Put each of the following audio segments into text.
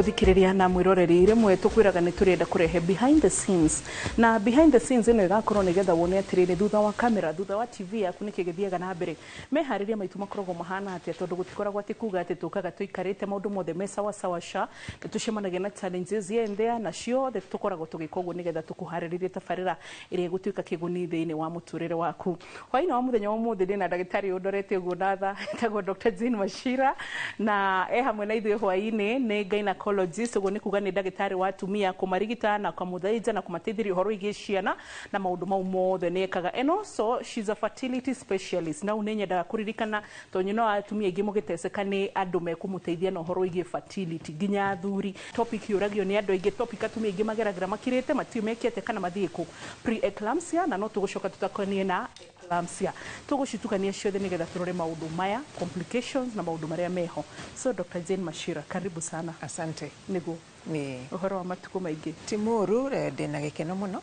Muthikiriria na mwiroreri, rimwe tukwiraga ni turenda kurehe behind the scenes, na behind the scenes ino igakorwo nigetha wone atiriri, thutha wa kamera, thutha wa TV yaku, niki githiaga na mbere, mehariria maitu makoragwo mahana atia, tondu gutikoragwo ati kuga ati tukaga tuikarite maundu mothe me sawa sawa. Sha nitucemanagia na challenges here and there, na ciothe tukoragwo tugika uguo nigetha tukuharĩrĩrie tabarĩra ĩrĩa ĩgũtuĩka kĩguni thĩinĩ wa mũtũrĩre waku. Hwaĩ-inĩ wa mũthenya wa ũmũthĩ ndĩna ndagĩtarĩ ũndorete ũguo na tha, etagwo Dr. Jane Machira, na e hamwe na ithuĩ hwaĩ-inĩ. Nĩ gynecologist, ũguo nĩ kuga nĩ ndagĩtarĩ wa atumia, kũmarigita na kũmũthĩnja na kũmateithĩria ũhoro wĩgiĩ ciana na maũndũ mau mothe nĩ ekaga. And also she's a fertility specialist. Na nĩ nyendaga kũririkana tondũ no atumia aingĩ mũgĩteceka nĩ andũ mekũmũteithia na ũhoro wĩgiĩ fertility, nginya athuri. Topic yũragio nĩ andũ aingĩ, topic atumia aingĩ mageragĩra makirĩte, matiũ mekĩte kana mathiĩ kũ, pre-eclampsia, na no tũgũcoka tũtakanie na eclampsia. Tũgũcitukania ciothe nĩgetha tũrore maũndũ maya, complications na maũndũ marĩa meho. So Dr. Jane Machira, karibu sana. Asante. Nĩguo. Nĩ ũhoro wa matukũ maingĩ? Ti mũru, ndĩna gĩkeno mũno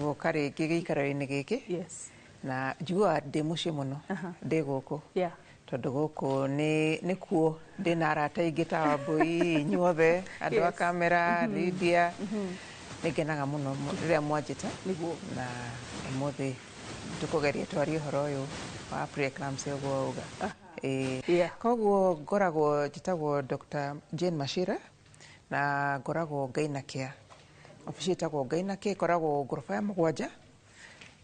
gũka rĩngĩ gĩikaro-inĩ gĩkĩ. Na njiguaga ndĩ mũciĩ mũno ndĩ gũkũ, tondũ gũkũ nĩ nĩkuo ndĩna arata aingĩ ta Wambui, inyuothe andũ a kamera, Lydia. Nĩ ngenaga mũno rĩrĩa mwanjĩta. Na ũmũthĩ tũkũgeria twarie ũhoro ũyũ wa preeclampsia ũguo wauga. Ĩĩ. Koguo ngoragwo njĩtagwo Dr. Jane Machira na ngoragwo Gynacare. Obici ĩtagwo Gynacare, ĩkoragwo ngoroba ya 7,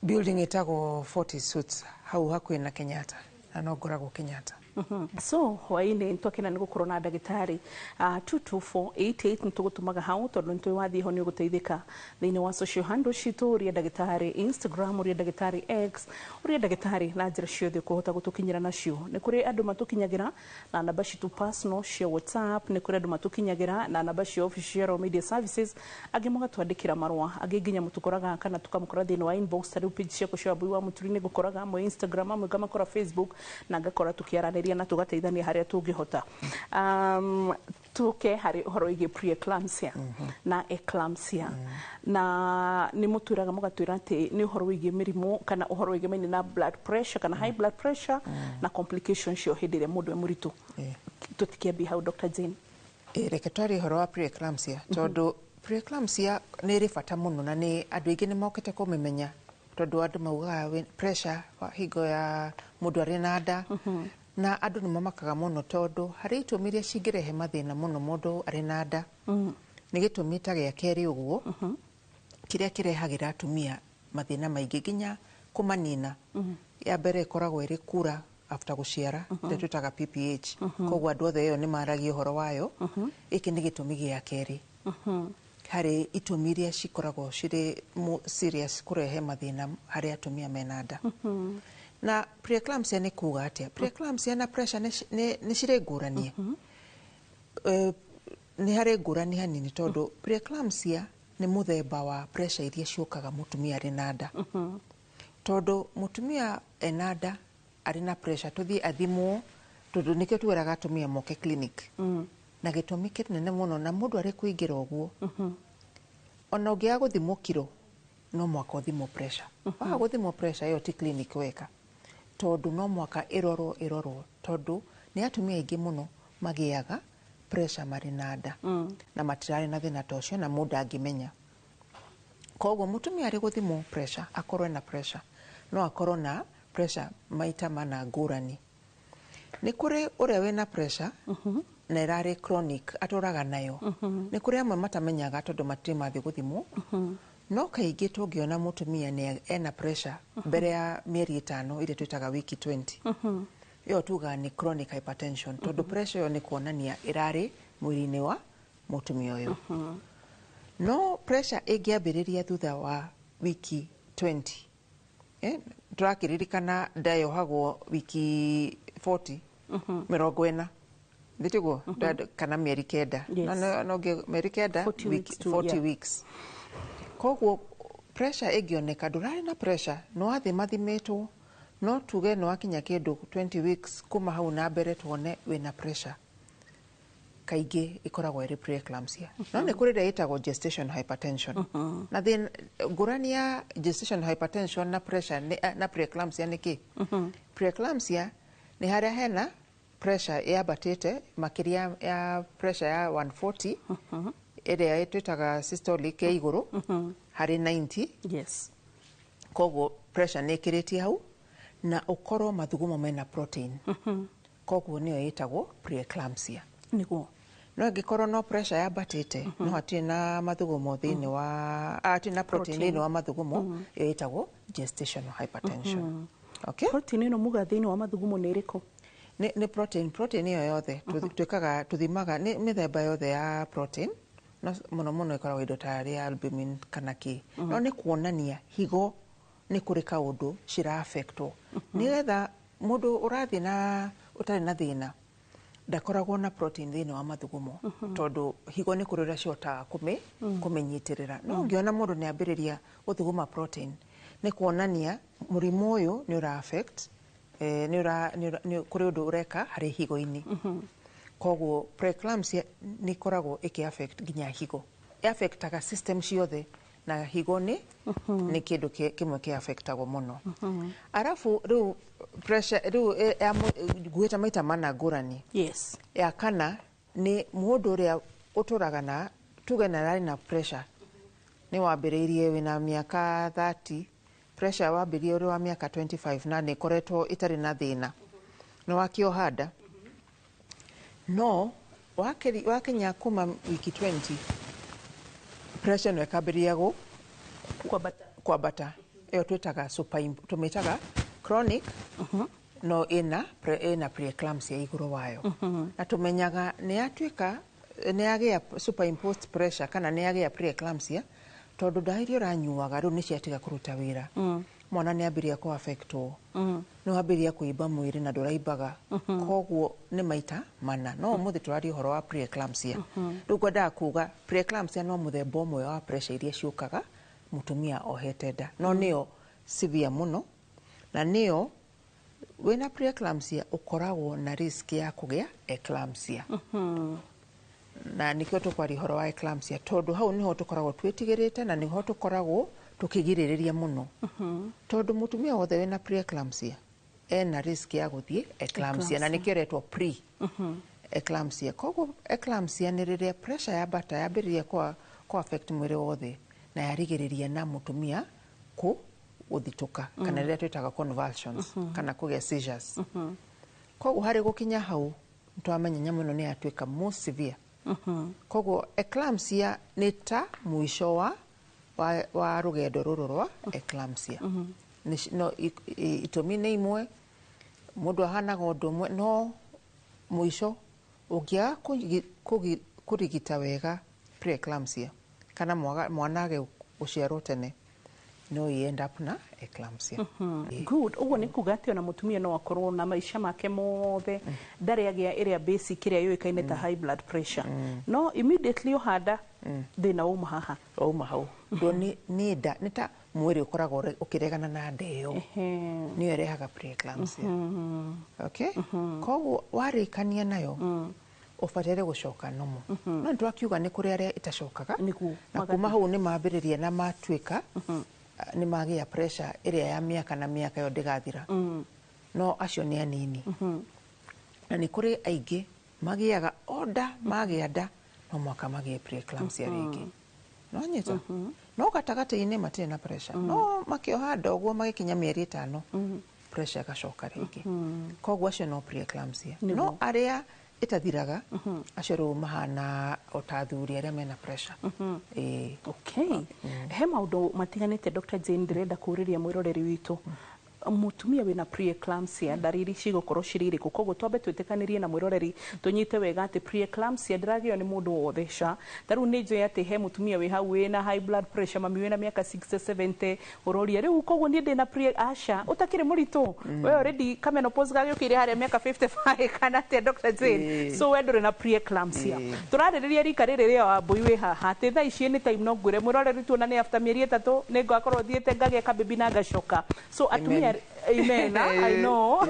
building ĩtagwo 40 Suites, hau hakuhĩ na Kenyatta, na no ngoragwo Kenyatta. So hwaĩ-inĩ nĩtwakena nĩ gũkorwo na ndagĩtarĩ. 22488 nĩtũgũtũmaga hau, tondũ nĩtũĩ wathiĩ ho nĩ ũgũteithĩka. Thĩinĩ wa social handle citũ, ũria ndagĩtarĩ Instagram, ũria ndagĩtarĩ X, ũria ndagĩtarĩ na njĩra ciothe ũkũhota gũtũkinyĩra nacio. Nĩ kũrĩ andũ matũkinyagĩra na namba citũ personal cia WhatsApp, nĩ kũrĩ andũ matũkinyagĩra na namba cia office cia Royal Media Services, angĩ mũgatwandĩkĩra marũa, angĩ nginya mũtũkoraga kana tũkamũkora thĩinĩ wa inbox. Ta rĩu page ciakwa cia Wambui wa Mũturi nĩ ngũkoraga, amwe Instagram, amwe ngamakora Facebook, na ngakora tũkĩaranĩria na tũgateithania harĩa tũngĩhota. Tuke harĩ ũhoro wĩgiĩ preeclampsia na eclampsia, na nĩ mũtwĩraga mũgatwĩra atĩ nĩ ũhoro wĩgiĩ mĩrimũ kana ũhoro wĩgemaine na blood pressure kana high blood pressure na complications cio hĩndĩ ĩrĩa mũndũ e mũritũ. Tũtikĩambie hau, Dr. Jane. Ĩĩ, reke twarie ũhoro wa preeclampsia, tondũ preeclampsia nĩ ĩrĩ bata mũno na nĩ andũ aingĩ nĩ mokĩte kũmĩmenya, tondũ andũ maugaga pressure hingo ya mũndũ arĩ na nda, na andũ nĩ mamakaga mũno, tondũ harĩ itũmi iria cingĩrehe mathĩna mũno mũndũ arĩ na nda, nĩ gĩtũmi ta gĩa kerĩ ũguo kĩrĩa kĩrehagĩra atumia mathĩna maingĩ nginya kũmanina. Ya mbere ĩkoragwo ĩrĩ kura after gũciara, ĩrĩa twĩtaga PPH. Koguo andũ othe ĩyo nĩ maragia ũhoro wayo. Gĩkĩ nĩ gĩtũmi gĩa kerĩ harĩ itũmi iria cikoragwo cirĩ serious kũrehe mathĩna harĩ atumia mena nda. Na preeclampsia nĩ kuga atĩa? Preeclampsia na pressure nĩ cirĩ ngũrani. Nĩ harĩ ngũrani hanini, tondũ preeclampsia nĩ mũthemba wa pressure iria ciũkaga mũtumia arĩ na nda. Tondũ mũtumia ena nda arĩ na pressure, tũthiĩ athimwo, tondũ nĩkĩo twĩraga atumia moke clinic, na gĩtũmi kĩnene mũno, na mũndũ arĩ kũingĩra ũguo, ona ũngĩaga gũthimwo kiro, no mwaka ũthimwo pressure. Waga gũthimwo pressure ĩyo ti clinic weka, tondũ no mwaka ĩrorwo ĩrorwo, tondũ nĩ atumia aingĩ mũno magĩaga pressure marĩ na nda na matirarĩ na thĩna ta ũcio na mũndũ angĩmenya. Koguo mũtumia arĩ gũthimwo pressure akorwo ena pressure, no akorwo na pressure maita mana ngũrani. Nĩ kũrĩ ũrĩa wĩna pressure na ĩrarĩ chronic, atũraga nayo. Nĩ kũrĩ amwe matamenyaga tondũ matirĩ mathiĩ gũthimwo. No kaingĩ tũngĩona mũtumia nĩ ena pressure mbere ya mĩeri 5, ĩrĩa twĩtaga wiki 20, ĩyo tugaga nĩ chronic hypertension, tondũ pressure ĩyo nĩ kuonania ĩrarĩ mwĩrĩ-inĩ wa mũtumia ũyũ. No pressure ĩngĩambĩrĩria thutha wa wiki 20, tũrakĩririkana nda yohagwo wiki 40, 40, thĩtiguo, kana mĩeri 9. No mĩeri 9. 40 weeks to, 40 yeah. weeks. Koguo pressure ĩngĩoneka ndũrarĩ na pressure, no wathiĩ mathimĩtwo, no tuge nĩ wakinya kĩndũ 20 weeks, kuma hau na mbere tuone wĩna pressure, kaingĩ ĩkoragwo ĩrĩ preeclampsia. No nĩ kũrĩ ĩrĩa ĩtagwo gestation hypertension. Na thĩna ngũrani ya gestation hypertension na pressure na preeclampsia nĩ kĩ? Preeclampsia nĩ harĩa hena pressure yambatĩte makĩria ya pressure ya 140 ĩrĩa twĩtaga systolic ya igũrũ harĩ 90. Yes. Koguo pressure nĩ ĩkĩrĩtie hau na ũkorwo mathugumo mena protein, koguo nĩyo ĩtagwo preeclampsia. Niguo. No ĩngĩkorwo no pressure yambatĩte no hatirĩ na mathugumo thĩinĩ wa hatirĩ na protein thĩinĩ wa mathugumo, ĩyo ĩtagwo gestational hypertension. Okay? Protein ĩno muga thĩinĩ wa mathugumo nĩ ĩrĩkũ? Nĩ protein ĩyo yothe twĩkaga tũthimaga nĩ mĩthemba yothe ya protein, no mũno mũno ĩkoragwo indo ta rĩa albumin kana kĩ, no nĩ kuonania higo nĩ kũrĩ kaũndũ cira affectwo, nĩgetha mũndũ ũrathiĩ na ũtarĩ na thĩna ndakoragwo na protein thĩinĩ wa mathugumo, tondũ higo nĩ kũrĩ ũrĩa cihotaga kũmĩnyitĩrĩra. No ũngĩona mũndũ nĩ ambĩrĩria gũthuguma protein, nĩ kuonania mũrimũ ũyũ nĩ ũra affect nĩ ũra nĩ kũrĩ ũndũ ũreka harĩ higo-inĩ. Koguo preeclampsia nĩ ĩkoragwo ĩkĩ affect nginya higo, ĩ-affectaga system ciothe, na higo nĩ kĩndũ kĩmwe kĩ affectagwo mũno. Arabu rĩu pressure rĩu nguĩte maita mana ngũrani. Yes. Ya kana nĩ mũndũ ũrĩa ũtũraga na tuge na ararĩ na pressure, nĩ wambĩrĩirie wĩna mĩaka 30, pressure wambĩrĩirie ũrĩ wa mĩaka 25 na nĩ ĩkoretwo ĩtarĩ na thĩna, nĩ wakĩoha nda, no wakinya kuma wiki 20 pressure ĩno ĩkambĩrĩria kwambata. Kwambata. Ĩyo twĩtaga tũmĩtaga chronic, no ĩna preeclampsia igũrũ wayo, na tũmenyaga nĩ yatuĩka nĩ yagĩa superimposed pressure kana nĩ yagĩa preeclampsia tondũ ndawa iria ũranyuaga rĩu nĩ ciatiga kũruta wĩra. Mwana nĩ ambĩrĩria kũ affectwo, nĩ wambĩrĩria kũimba mwĩrĩ na ndũraimbaga, koguo nĩ maita mana. No ũmũthĩ tũraria ũhoro wa preeclampsia. Rĩu ngwendaga kuga preeclampsia no mũthemba ũmwe wa pressure iria ciũkaga mũtumia ohete nda, no nĩyo severe mũno, na nĩyo wĩna preeclampsia ũkoragwo na risk ya kũgĩa eclampsia. Na nĩkĩo tũkwaria ũhoro wa eclampsia, tondũ hau nĩho tũkoragwo twĩtigĩrĩte na nĩho tũkoragwo tũkĩgirĩrĩria mũno, tondũ mũtumia wothe wĩna preeclampsia ena risk ya gũthiĩ eclampsia, na nĩkĩo ĩretwo pre eclampsia. Koguo eclampsia nĩ rĩrĩa pressure yambata yambĩrĩria kwa affect mwĩrĩ wothe na yarigĩrĩria na mũtumia gũthitũka, kana rĩrĩa twĩtaga convulsions kana kũgĩa seizures. Koguo harĩ gũkinya hau twamenya nyamũ ĩno nĩ yatuĩka more severe. Koguo eclampsia nĩ ta mũico wa rũgendo rũrũ rwa eclampsia. No itũmi nĩ imwe, mũndũ ahanaga ũndũ ũmwe, no mũico ũngĩaga kũrigita wega preeclampsia kana mwana age gũciarwo tene, no i end up na eclampsia. Good. Ũguo nĩ kuga atĩ ona mũtumia no akorwo na maica make mothe ndarĩ agĩa ĩrĩa basic ĩrĩa yũĩkaine ta high blood pressure, no immediately ũhanda thĩna wauma haha. Wauma hau. Ndũ nĩ nda nĩ ta mwĩrĩ ũkoragwo ũkĩregana na nda ĩyo, nĩyo ĩrehaga preeclampsia. Okay? Koguo warĩkania nayo ũbataire gũcoka nomo, no nĩ twakiuga nĩ kũrĩ arĩa ĩtacokaga, na kuma hau nĩ mambĩrĩria na matuĩka nĩ magĩa pressure ĩrĩa ya mĩaka na mĩaka ĩyo ndĩgathira, no acio nĩ anini. Na nĩ kũrĩ aingĩ magĩaga o nda magĩa nda no mwaka magĩe preeclampsia rĩngĩ, no nyita no gatagatĩ-inĩ matirĩ na pressure, no makĩoha nda ũguo magĩkinya mĩeri 5 pressure ĩgacoka rĩngĩ. Koguo acio no preeclampsia. No arĩa ĩtathiraga acio rĩu mahana o ta athuri arĩa mena pressure. Okay. He maũndũ matiganĩte Dr. Jane ndĩrenda kũũrĩria mwĩroreri witũ. Mũtumia wĩna preeclampsia ndariri cigũkorwo cirĩ irĩkũ? Koguo twambe twĩtĩkanĩrie na mwĩroreri tũnyite wega atĩ preeclampsia ndĩragĩo nĩ mũndũ wothe ca. Ta rĩu nĩ njũĩ atĩ he mũtumia wĩ hau wĩna high blood pressure, mami wĩna mĩaka 60 70 ũroria rĩu koguo niĩ ndĩna pre aca ũtakĩrĩ mũritũ, we already ka menopause gagĩũkĩire harĩa mĩaka 55 kana atĩa Dr. Jane? So we ndũrĩ na preeclampsia. Tũrarĩrĩria rika rĩrĩ rĩa Wambui wĩ haha atĩ thaa ici any time no ngwĩre mwĩroreri tuonane after mĩeri 3 nĩ ngakorwo thiĩte ngagĩa kababy na ngacoka. So atumia Amen. I know.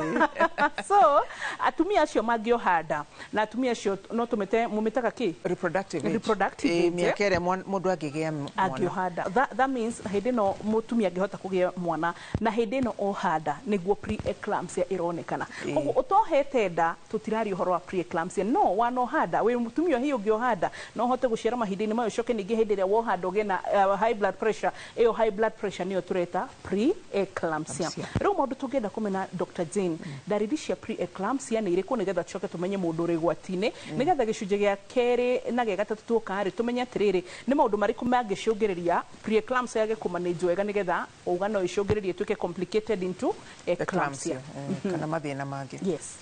So atumia acio mangĩoha nda na atumia acio no tũmĩte mũmĩtaga kĩ? Reproductive age. Reproductive age, mĩaka ĩrĩa mũndũ angĩgĩa mwana. Angĩoha nda. That means hĩndĩ ĩno mũtumia angĩhota kũgĩa mwana na hĩndĩ ĩno oha nda nĩguo pre-eclampsia ĩronekana. Koguo ũtohete nda tũtiraria ũhoro wa pre-eclampsia, no wanoha nda wĩ mũtumia hihi ũngĩoha nda no ũhote gũciara mahinda-inĩ mayo, ũcoke ningĩ hĩndĩ ĩrĩa woha nda ũgĩe na high blood pressure, ĩyo high blood pressure nĩyo tũreta pre-eclampsia. Rĩu maũndũ tũngĩenda kũmenya Dr. Jane, ndariri cia pre-eclampsia nĩ irĩkũ nĩgetha tũcoke tũmenye mũndũ ũrĩ ũgwati-inĩ, nĩgetha gĩcunjĩ gĩa kerĩ na gĩa gatatũ tuoka rĩ tũmenye atĩrĩrĩ nĩ maũndũ marĩkũ mangĩcũngĩrĩria pre-eclampsia yage kũmanĩnjwo wega nĩgetha uga no ĩcũngĩrĩrie ĩtuĩke complicated into eclampsia. Kana mathĩna mangĩ. Yes.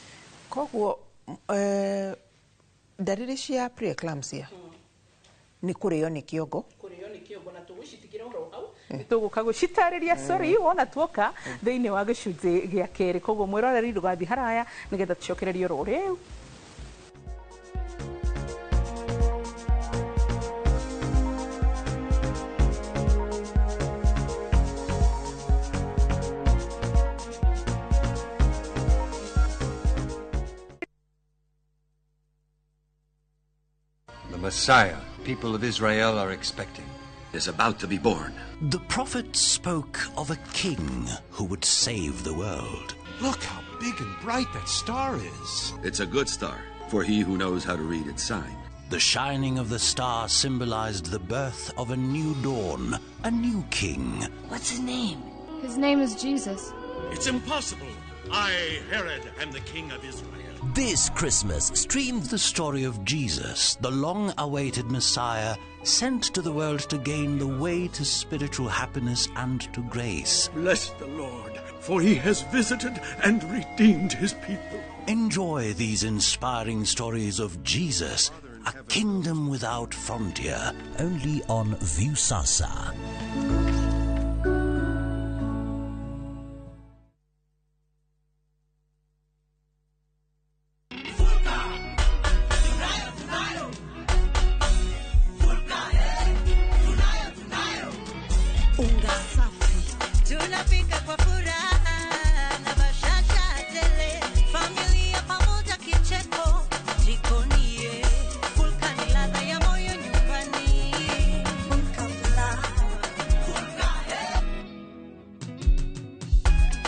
Koguo ndariri cia pre-eclampsia nĩ kũrĩo nĩ kĩongo. Kũrĩo nĩ kĩongo na tũgũcitigĩra oro hau tũgũka gũcitarĩria, sorry, wona tuoka thĩinĩ wa gĩcunjĩ gĩa kerĩ. Koguo mwĩroreri ndũgathiĩ haraya nĩgetha tũcokererie oro rĩu. The Messiah people of Israel are expecting is about to be born. The prophet spoke of a king who would save the world. Look how big and bright that star is. It's a good star for he who knows how to read its sign. The shining of the star symbolized the birth of a new dawn, a new king. What's his name? His name is Jesus. It's impossible. I, Herod, am the king of Israel. This Christmas, stream the story of Jesus, the long-awaited Messiah, sent to the world to gain the way to spiritual happiness and to grace. Bless the Lord, for he has visited and redeemed his people. Enjoy these inspiring stories of Jesus, a kingdom without frontier, only on Viusasa. Tunapika kwa furaha na bashasha tele, familia pamoja kicheko jikoni, Fulka ni ladha ya moyo nyumbani. Fulka flour, Fulka,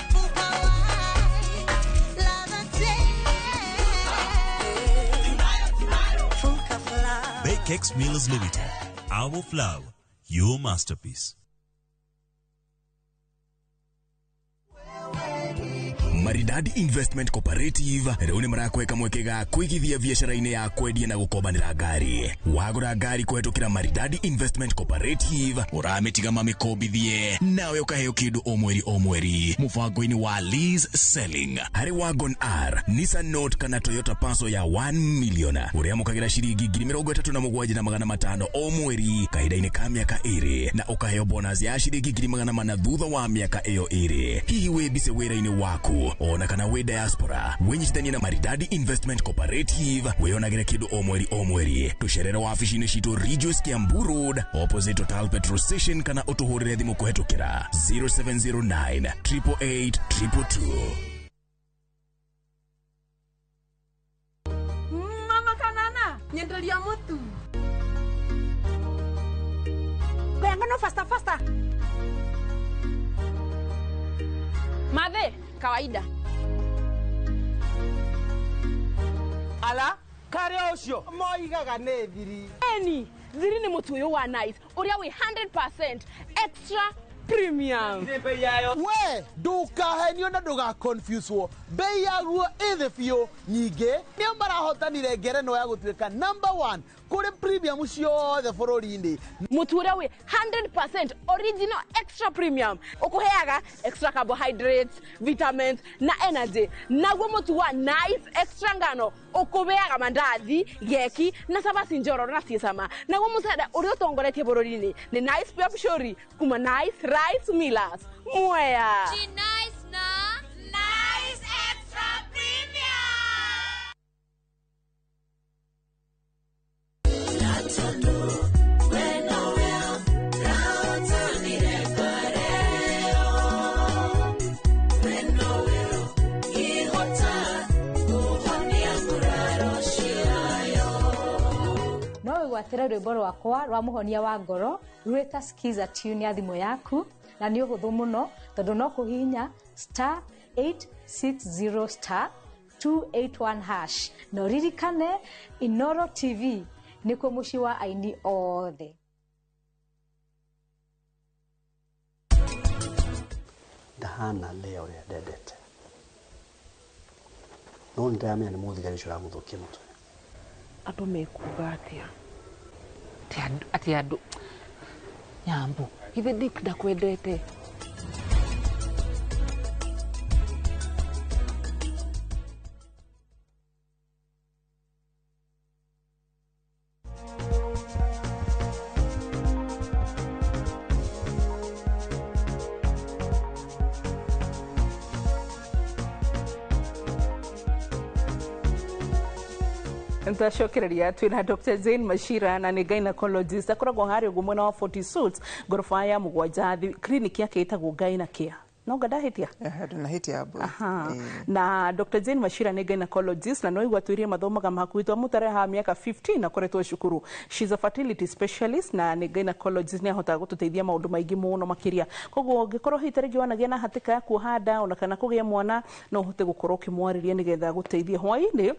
Fulka white, ladha tele, Fulka flour. Bakex Millers Limited, our flour, your masterpiece. Maridadi Investment Cooperative rĩu nĩ marakweka mweke ga kũigithia biacara-inĩ ya kwendia na gũkombanĩra ngari. Wagũra ngari kũhetũkĩra Maridadi Investment Cooperative ũramĩtiga mamĩkombithie nawe ũkaheo kĩndũ o mweri o mweri mũbango-inĩ wa lease selling. Harĩ Wagon R, Nissan Note kana Toyota Passo ya 1 million ũrĩamũkagĩra ciringi 37,500 o mweri kahinda-inĩ ka mĩaka ĩrĩ na ũkaheo bonus ya ciringi 400 thutha wa mĩaka ĩyo ĩrĩ. Hihi wĩ busy wĩra-inĩ waku ona kana wĩ diaspora, wĩnyitithanie na Maridadi Investment Cooperative wĩonagĩre kĩndũ o mweri o mweri. Tũcerere wabici-inĩ citũ Ridgeways Kiambu Road opposite Total Petrol Station kana ũtũhũrĩre thimũ kũhetũkĩra 0709 888 222. Mama kanana nyenderia mutu Ngano faster faster. Madhe kawaida. Ala kare ucio moigaga nĩ thiri. Eni thiri nĩ mũtu ũyũ wa Nice ũrĩa wĩ 100% extra premium. We ndukahenio na ndugaconfuse bei yaguo ĩthĩ biũ. Nyingĩ nĩo marahotanire ngerenwa ya gũtuĩka number 1 kũrĩ premium ciothe bũrũri-inĩ. Mũtu ũrĩa wĩ 100% original extra premium ũkũheaga extra carbohydrates, vitamins na energy. Naguo mũtu wa Nice extra ngano ũkũheaga mandathi, geki na cabaci njororo na ciĩ cama. Naguo mũcere ũrĩa ũtongoretie bũrũri-inĩ nĩ Nice Pure Pishori kuma Nice Rice Millers. Mwea. Nice na Nice Extra Premium. When Wĩgwatĩre rwĩmbo rwakwa rwa mũhonia wa ngoro rwĩta skiza tune ya thimũ yaku, na nĩ ũhũthũ mũno tondũ no kũhihinya star 860 star 281 hash, na ũririkane Inoro TV nĩkuo mũciĩ wa aini othe. Ndahana lea ũrĩa ndendete, no nĩ ndĩramenya nĩ mũthigari ũcio ũramũthũkia mũtwe. Andũ mekuga atĩa? Atĩ andũ Nyambu, githĩ Dick ndakwendete? Ntacokereria twina Dr. Jane Machira na nĩ gynecologist, akoragwo harĩa ũguo mwena wa 40 Suits, ngoroba ya 7, clinic yake ĩtagwo Gynacare. No ngandahĩtia? Ndũnahĩtia. Aha. Na Dr. Jane Machira nĩ gynecologist na no igua twĩrie mathomaga mahakuhĩ twamũtare haha mĩaka 15 akoretwo cukuru. She's a fertility specialist na nĩ gynecologist, nĩ ahotaga gũtũteithia maũndũ maingĩ mũno makĩria. Koguo ũngĩkorwo hihi ta rĩngĩ wanagĩa na hatĩka ya kuoha nda ona kana kũgĩa mwana, no ũhote gũkorwo ũkĩmwarĩria nĩgetha gũteithie. Hwaĩ-inĩ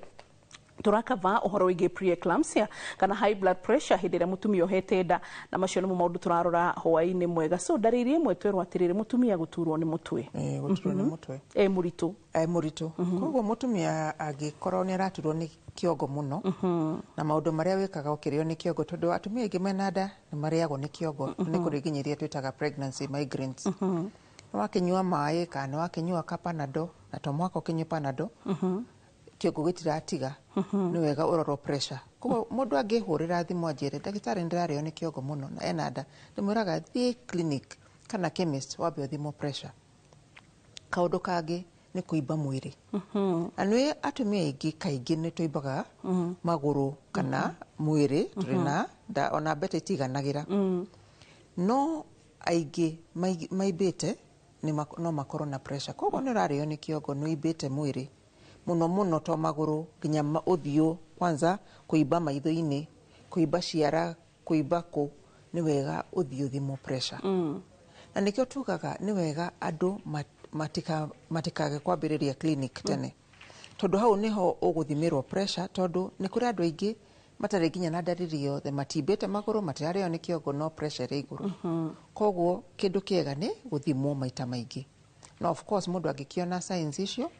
turakava ũhoro wĩgiĩ preeclampsia kana high blood pressure hĩndĩ ĩrĩa mũtumia ohete nda, na macio nĩmo maũndũ tũrarora hwaĩ-inĩ mwega. So ndariri ĩmwe twerwo atĩrĩrĩ, mũtumia gũturwo nĩ mũtwe. Gũturwo nĩ mũtwe. E mũritũ. E mũritũ. Koguo mũtumia angĩkorwo nĩ araturwo nĩ kĩongo mũno, na maũndũ marĩa wĩkaga ũkĩrĩo nĩ kĩongo, tondũ atumia aingĩ mena nda nĩ marĩagwo nĩ kĩongo, nĩ kũrĩ nginya iria twĩtaga pregnancy migraines. Nĩ wakĩnyua maĩ kana nĩ wakĩnyua ka Panadol, na to mũhaka ũkĩnyue Panadol, kĩongo gĩtiratiga, nĩ wega ũrorwo pressure. Koguo mũndũ angĩhũrĩra thimũ anjĩre, ndagĩtarĩ, nĩ ndĩrarĩo nĩ kĩongo mũno na ena nda, ndĩmwĩraga thiĩ clinic kana chemist wambe ũthimwo pressure. Kaũndũ kangĩ nĩ kũimba mwĩrĩ. Na nĩ atumia aingĩ kaingĩ nĩ tũimbaga magũrũ kana mwĩrĩ tũrĩ na nda, ona mbete itiganagĩra, no aingĩ maimbĩte no makorwo na pressure. Koguo nĩ ũrarĩo nĩ kĩongo, nĩ ũimbĩte mwĩrĩ mũno mũno, to magũrũ, nginya ũthiũ, kwanza kũimba maitho-inĩ, kũimba ciara, kũimba kũ, nĩ wega ũthiĩ ũthimwo pressure. Na nĩkĩo tugaga nĩ wega andũ matikage kwambĩrĩria clinic tene, tondũ hau nĩho ũgũthimĩrwo pressure, tondũ nĩ kũrĩ andũ aingĩ matarĩ nginya na ndariri yothe, matimbĩte magũrũ, matirarĩo nĩ kĩongo, no pressure ĩrĩ igũrũ. Koguo kĩndũ kĩega nĩ gũthimwo maita maingĩ. No of course mũndũ angĩkĩona signs icio,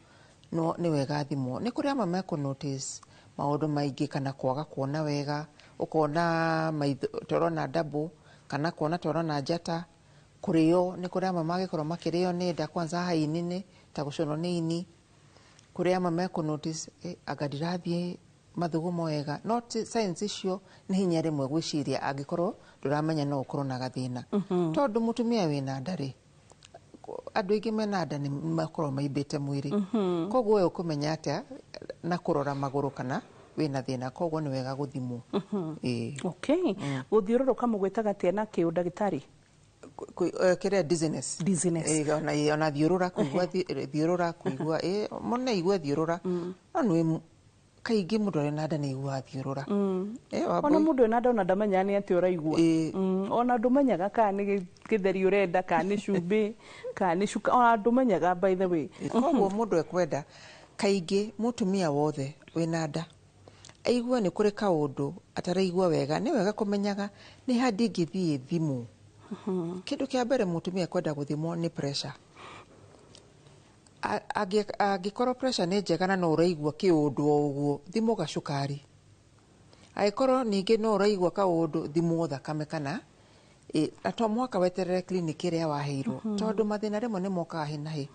no nĩ wega athimwo. Nĩ kũrĩ amwe mekũ notice maũndũ maingĩ, kana kwaga kuona wega, ũkona maitho torona double, kana kuona torona njata, kũrĩo, nĩ kũrĩ amwe mangĩkorwo makĩrĩo nĩ nda, kwanza haha ini-inĩ ta gũcũnwo nĩ ini. Kũrĩ amwe mekũ notice anga ndirathiĩ mathugumo wega. No signs icio nĩ hinya rĩmwe gwĩciria angĩkorwo ndũramenya no ũkorwo na gathĩna, tondũ mũtumia wĩna nda rĩ, andũ aingĩ mena nda nĩ makoragwo maimbĩte mwĩrĩ. Koguo we ũkũmenya atĩa na kũrora magũrũ kana wĩna thĩna? Koguo nĩ wega gũthimwo. Ĩĩ. Okay, gũthiũrũrũka mũgwĩtaga atĩa na kĩũ, ndagĩtarĩ? Kĩrĩa, dizziness. Dizziness. Ĩĩ, ona thiũrũra, kũigua thiũrũra, kũigua mũndũ no aigue thiũrũra, no nĩ kaingĩ mũndũ arĩ na nda nĩ aiguaga thiũrũra. Ona mũndũ ena nda ona ndamenyaga nĩ atĩa ũraigua. Ona ndũmenyaga kana nĩ gĩtheri ũrenda, kana nĩ cumbĩ, kana nĩ cuka, ona ndũmenyaga, by the way. Koguo mũndũ ekwenda kaingĩ mũtumia wothe wĩna nda aigue nĩ kũrĩ kaũndũ ataraigua wega, nĩ wega kũmenyaga nĩ ha ndingĩthiĩ thimũ. Kĩndũ kĩa mbere mũtumia ekwenda gũthimwo nĩ pressure. Angĩkorwo pressure nĩ njega na no ũraigua kĩũndũ o ũguo, thimwo gacukari. Angĩkorwo ningĩ no ũraigua kaũndũ, thimwo thakame, kana na to mũhaka weterere clinic ĩrĩa waheirwo, tondũ mathĩna rĩmwe nĩ mokaga hi na hi,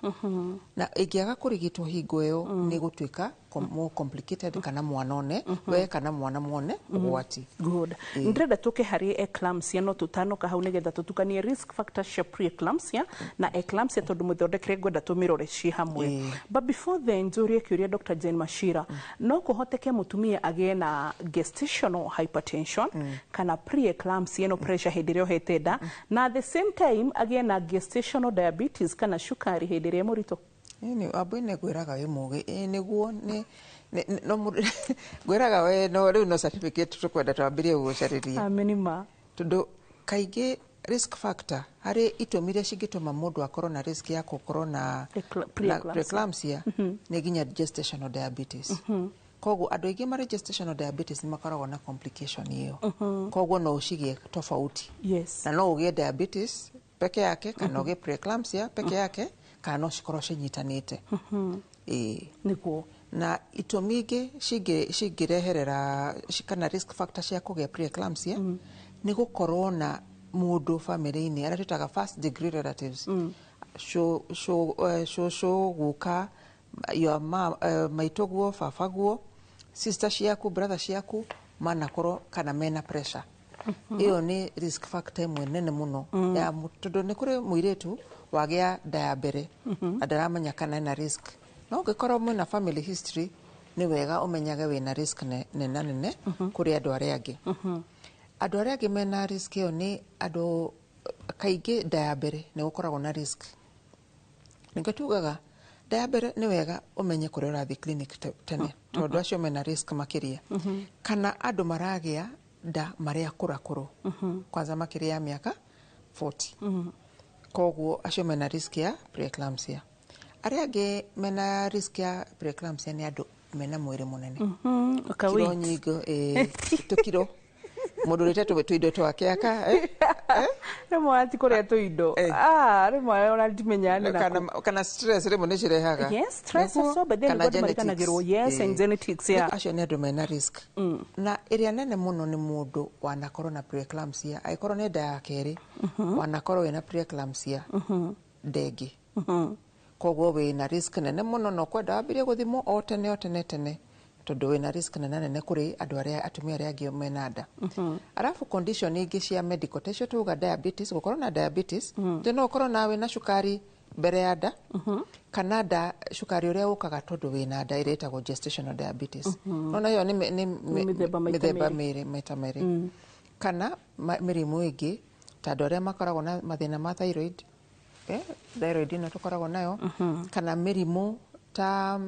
na ĩngĩaga kũrigitwo hingo ĩyo nĩ gũtuĩka more complicated, kana mwana one we kana mwana mwone ũgwati. Good. Ndĩrenda tũke harĩ eclampsia, no tũtanoka hau nĩgetha tũtukanie risk factors cia preeclampsia na eclampsia, tondũ mũthondekere ngwenda tũmĩrore ciĩ hamwe. But before then, njũrie kĩũria, Dr. Jane Machira, no kũhoteke mũtumia agĩe na gestational hypertension kana preeclampsia, ĩno pressure hĩndĩ ĩrĩa ohete nda, na at the same time agĩe na gestational diabetes kana cukari hĩndĩ ĩrĩa e mũritũ? Ĩni Wambui-nĩ ngwĩraga wĩ mũgĩ. Ĩĩ nĩguo nĩ no ngwĩraga we no rĩu no certificate tũkwenda twambĩrĩrie gũgũcarĩria. Amenima. Tondũ kaingĩ risk factor harĩ itũmi iria cingĩtũma mũndũ akorwo na risk ya gũkorwo na preeclampsia nĩ nginya gestational diabetes. Koguo andũ aingĩ marĩ gestational diabetes nĩ makoragwo na complication ĩyo. Koguo no ũcigĩe tofauti. Yes. Na no ũgĩe diabetes peke yake kana ũgĩe preeclampsia peke yake kana no cikorwo cinyitanĩte. Ĩĩ. Nĩguo. Na itũmi ingĩ cingĩreherera kana risk factor cia kũgĩa preeclampsia nĩ gũkorwo na mũndũ family-inĩ arĩa twĩtaga first degree relatives, cũcũ, guka, your mom, maitũguo, babaguo, sister ciaku, brother ciaku manakorwo kana mena pressure. Ĩyo nĩ risk factor ĩmwe nene mũno ya tondũ nĩ kũrĩ mũirĩtu wagĩa nda ya mbere na ndaramenya kana ena risk. No ũngĩkorwo mwĩna family history nĩ wega ũmenyage wĩna risk nena nene kũrĩ andũ arĩa angĩ. Andũ arĩa angĩ mena risk ĩyo nĩ andũ kaingĩ nda ya mbere nĩ gũkoragwo na risk. Nĩkĩo tugaga nda ya mbere nĩ wega ũmenye kũrĩa ũrathiĩ clinic tene tondũ acio mena risk makĩria. Kana andũ maragĩa nda marĩ akũrakũrũ, kwanza makĩria ya mĩaka 40. Koguo acio mena risk ya preeclampsia. Arĩa angĩ mena risk ya preeclampsia nĩ andũ mena mwĩrĩ mũnene. Kiro nyingĩ, tũkiro. Mũndũ ũrĩte tũindo twake aka. Rĩmwe ati kũrĩa tũindo. Rĩmwe ona ndimenya nĩ nakũ. Kana stress rĩmwe nĩ cirehaga. Yes, stress also, but then nĩguo mariganagĩrwo. Yes, and genetics, yeah. Acio nĩ andũ mena risk. Na ĩrĩa nene mũno nĩ mũndũ wanakorwo na preeclampsia. Angĩkorwo nĩ nda ya kerĩ, wanakorwo wĩna preeclampsia ndengĩ. Koguo wĩna risk nene mũno na ũkwenda wambĩrĩrie gũthimwo o tene o tene tene tondũ wĩna risk nene nene kũrĩ andũ arĩa atumia arĩa angĩ mena nda. Arabu condition ingĩ cia medical ta icio tuga diabetes, gũkorwo na diabetes, no ũkorwo na wĩna cukari mbere ya nda kana nda cukari ũrĩa ũkaga tondũ wĩna nda ĩrĩa ĩtagwo gestational diabetes. Nona ĩyo nĩ mĩthemba mĩĩrĩ maita merĩ. Kana mĩrimũ ĩngĩ ta andũ arĩa makoragwo na mathĩna ma thyroid, thyroid ĩno tũkoragwo nayo, kana mĩrimũ ta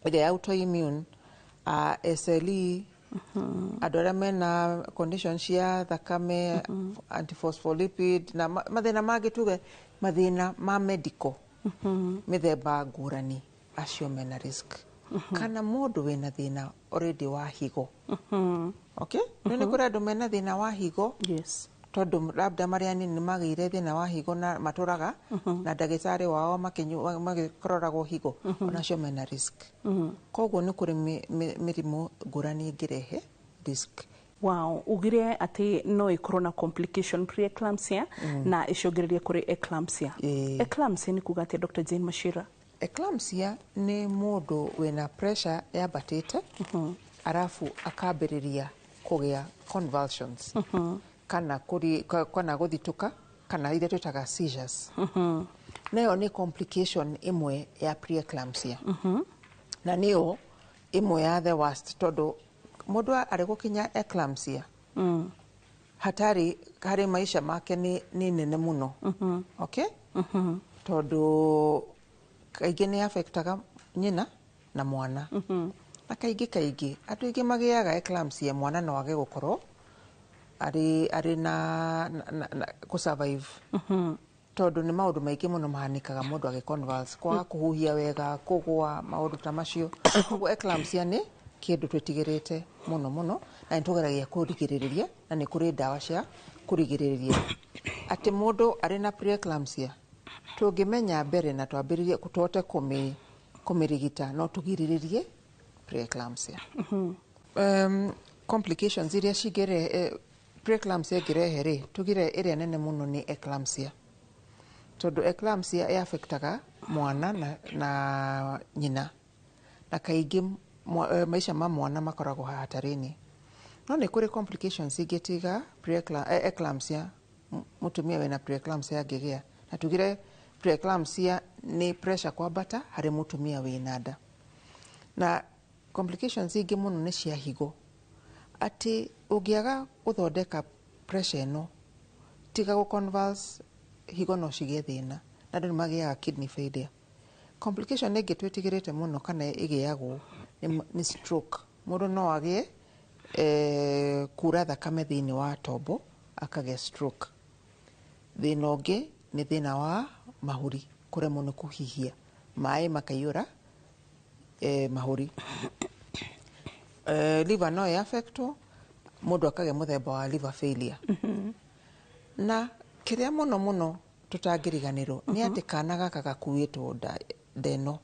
ĩrĩa ya autoimmune, SLE, andũ arĩa mena condition cia thakame, antiphospholipid na mathĩna mangĩ tuge mathĩna ma medical mĩthemba ngũrani, acio mena risk. Kana mũndũ wĩna thĩna already wa higo. Okay? Nĩ kũrĩ andũ mena thĩna wa higo. Yes. Tondũ labda marĩa anini nĩmagĩire thĩna wa higo na matũraga na ndagĩtarĩ wao makĩroragwo higo, onacio mena risk. Koguo nĩ kũrĩ mĩrimũ ngũrani ĩngĩrehe risk. Wow, ugire atĩ no ĩkorwo na complication preeclampsia na ĩcũngĩrĩrie kũrĩ eclampsia. Eclampsia nĩ kuga atĩa, Dr. Jane Machira? Eclampsia nĩ mũndũ wĩna pressure yambatĩte arabu akambĩrĩria kũgĩa convulsions. Kana kana gũthitũka kana iria twĩtaga seizures. Nayo nĩ complication ĩmwe ya preeclampsia. Na nĩyo ĩmwe ya the worst tondũ mũndũ arĩ gũkinya eclampsia hatari harĩ maisha make nĩ nene mũno. Okay? Tondũ kaingĩ nĩ affectaga nyina na mwana. Na kaingĩ kaingĩ andũ aingĩ magĩaga eclampsia mwana no age gũkorwo arĩ na kũ-survive. Tondũ nĩ maũndũ maingĩ mũno mahanĩkaga mũndũ agĩ-convulse, kwaga kũhuhia wega, kũgũa, maũndũ ta macio. Koguo eclampsia nĩ kĩndũ twĩtigĩrĩte mũno mũno na nĩ tũgeragia kũrigĩrĩria na nĩ kũrĩ ndawa cia kũrigĩrĩria. Atĩ mũndũ arĩ na preeclampsia tũngĩmenya mbere na twambĩrĩrie tũhote kũmĩrigita no tũgirĩrĩrie preeclampsia. Complications iria cingĩrehe preeclampsia ĩngĩrehe rĩ, tugire ĩrĩa nene mũno nĩ eclampsia. Tondũ eclampsia ĩaffectaga mwana na nyina na kaingĩ maisha ma mwana makoragwo hatarĩ-inĩ. No nĩ kũrĩ complications ingĩ tiga eclampsia, mũtumia wĩna preeclampsia angĩgĩa. Na tugire preeclampsia nĩ pressure kwambata harĩ mũtumia wĩna nda. Na complications ingĩ mũno nĩ cia higo. Atĩ ũngĩaga gũthondeka pressure ĩno tiga gũ-convulse, higo no cigĩe thĩna na andũ nĩ magĩaga kidney failure. Complication ĩngĩ twĩtigĩrĩte mũno kana ĩgĩagwo nĩ stroke. Mũndũ no agĩe kura thakame thĩinĩ wa tombo akagĩa stroke. Thĩna ũngĩ nĩ thĩna wa mahũri, kũremwo nĩ kũhihia, maĩ makaiyũra mahũri. Liver no ĩ-affectwo, mũndũ akagĩa mũthemba wa liver failure. Na kĩrĩa mũno mũno tũtangĩriganĩrwo nĩ atĩ kana gaka gakuĩtwo nda ĩno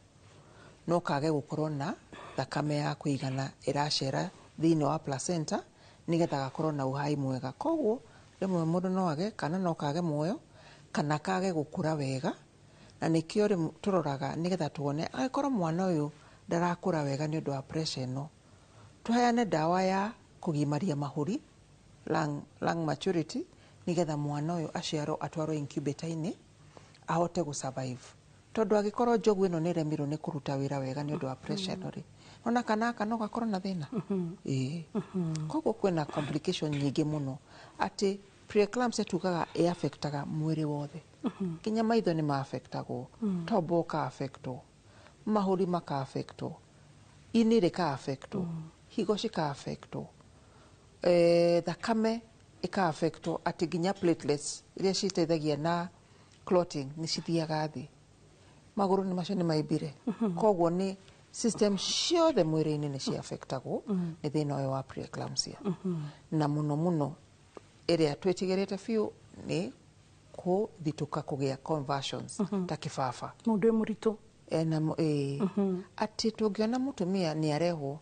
no kage gũkorwo na thakame ya kũigana ĩracera thĩinĩ wa placenta nĩgetha gakorwo na uhai mwega. Koguo rĩmwe mũndũ no age kana no kage muoyo kana kage gũkũra wega, na nĩkĩo rĩmwe tũroraga nĩgetha tuone angĩkorwo mwana ũyũ ndarakũra wega nĩ ũndũ wa pressure ĩno, tũheane ndawa ya kũgimaria mahũri, lung maturity, nĩgetha mwana ũyũ aciarwo atwarwo incubator-inĩ ahote gũ survive. Tondũ angĩkorwo njogu ĩno nĩ ĩremirwo nĩ kũruta wĩra wega nĩ ũndũ wa pressure ĩno rĩ, ona kana gaka no gakorwo na thĩna. Ĩĩ. Koguo kwĩna complication nyingĩ mũno atĩ preeclampsia tugaga ĩ-affectaga mwĩrĩ wothe. Nginya maitho nĩ ma-affectagwo, tombo ũka-affectwo, mahũri maka-affectwo, ini rĩka-affectwo, higo cika-affectwo, thakame ĩka-affectwo, atĩ nginya platelets iria citeithagia na clotting nĩ cithiaga thĩ. Magũrũ nĩ macio nĩ maimbire. Koguo nĩ system ciothe mwĩrĩ-inĩ nĩ ci-affectagwo nĩ thĩna ũyũ wa preeclampsia. Na mũno mũno ĩrĩa twĩtigĩrĩte biũ nĩ kũthitũka kũgĩa convulsions ta kĩbaba. Mũndũ wĩ mũritũ. Ena atĩ tũngĩona mũtumia nĩ arehwo,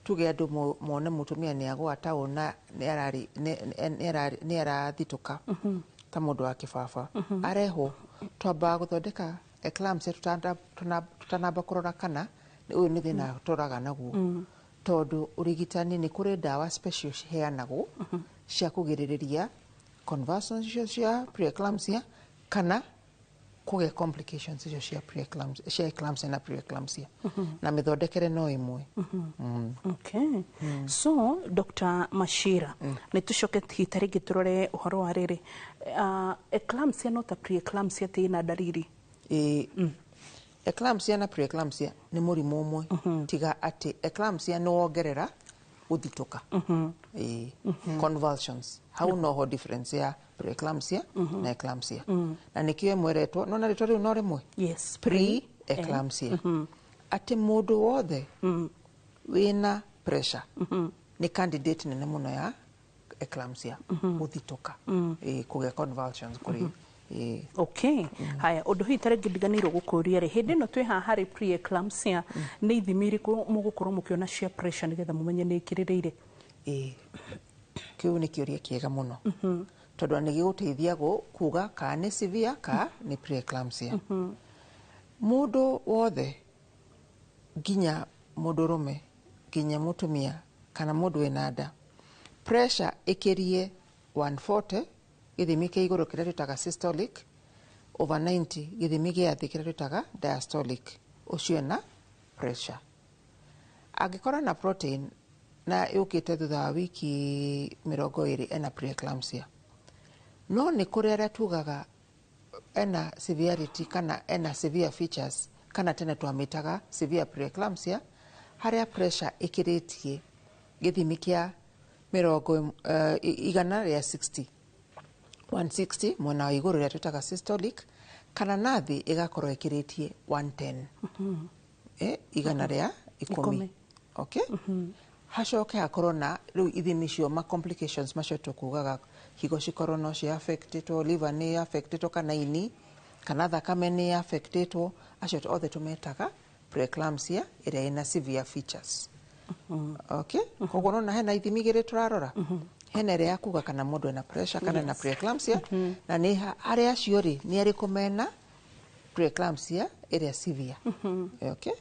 tuge andũ mone mũtumia nĩ agũa taũn na nĩ arathitũka ta mũndũ wa kĩbaba, arehwo twambaga gũthondeka eclampsia tũtanamba kũrora kana ũyũ nĩ thĩna tũraga naguo. Tondũ ũrigitani nĩ kũrĩ ndawa special ciheanagwo cia kũgirĩrĩria convulsions icio cia preeclampsia kana kũgĩa complications icio cia preeclampsia, cia eclampsia na preeclampsia. Na mĩthondekere no ĩmwe. Okay. So Dr. Machira, nĩ tũcoke hita rĩngĩ tũrore ũhoro wa rĩrĩ, eclampsia no ta preeclampsia atĩ ĩna ndariri? Ĩĩ. Eclampsia na preeclampsia nĩ mũrimũ ũmwe, tiga atĩ eclampsia nĩ wongerera gũthitũka. Ĩĩ. Convulsions. Hau noho difference ya preeclampsia na eclampsia. Na nĩkĩo ĩmwe ĩretwo, no na rĩtwa rĩu no rĩmwe. Yes. Pre-eclampsia. Atĩ mũndũ wothe wĩna pressure nĩ candidate nene mũno ya eclampsia, gũthitũka. Ĩĩ, kũgĩa convulsions kũrĩ. Ĩĩ. Okay. Haya, ũndũ hihi tarĩngĩ ndiganĩirwo gũkũria rĩ, hĩndĩ ĩno twĩ haha harĩ preeclampsia, nĩ ithimi irĩkũ mũgũkorwo mũkĩona cia pressure nĩgetha mũmenye nĩ ĩkĩrĩrĩire? Ĩĩ. Kĩu nĩ kĩũria kĩega mũno. Tondũ nĩ gĩgũteithia kuga kana nĩ severe ka nĩ preeclampsia. Mũndũ wothe, nginya mũndũrũme, nginya mũtumia kana mũndũ wĩna nda, pressure ĩkĩrie 140 gĩthimi kĩa igũrũ kĩrĩa twĩtaga systolic over 90 gĩthimi gĩa thĩ kĩrĩa twĩtaga diastolic, ũcio ena pressure. Angĩkorwo na protein na yũkĩte thutha wa wiki 20, ena preeclampsia. No nĩ kũrĩ arĩa tugaga ena severity kana ena severe features, kana tene twamĩtaga severe preeclampsia, harĩa pressure ĩkĩrĩtie gĩthimi kĩa mĩrongo igana rĩa 60, 160 mwena wa igũrũ ĩrĩa twĩtaga systolic, kana nathi ĩgakorwo ĩkĩrĩtie 110, igana rĩa ikũmi. Okay? Hacoke hakorwo na rĩu ithimi icio ma complications macio tũkugaga, higo cikorwo no ci affectĩtwo, liver nĩ affectĩtwo, kana ini kana thakame nĩ affectĩtwo, acio othe tũmetaga preeclampsia ĩrĩa ĩna severe features. Okay? Koguo nona hena ithimi igĩrĩ tũrarora. Hena ĩrĩa ya kuga kana mũndũ ena pressure kana ena preeclampsia, na nĩ arĩa acio rĩ, nĩ arĩkũ mena preeclampsia ĩrĩa severe. Okay?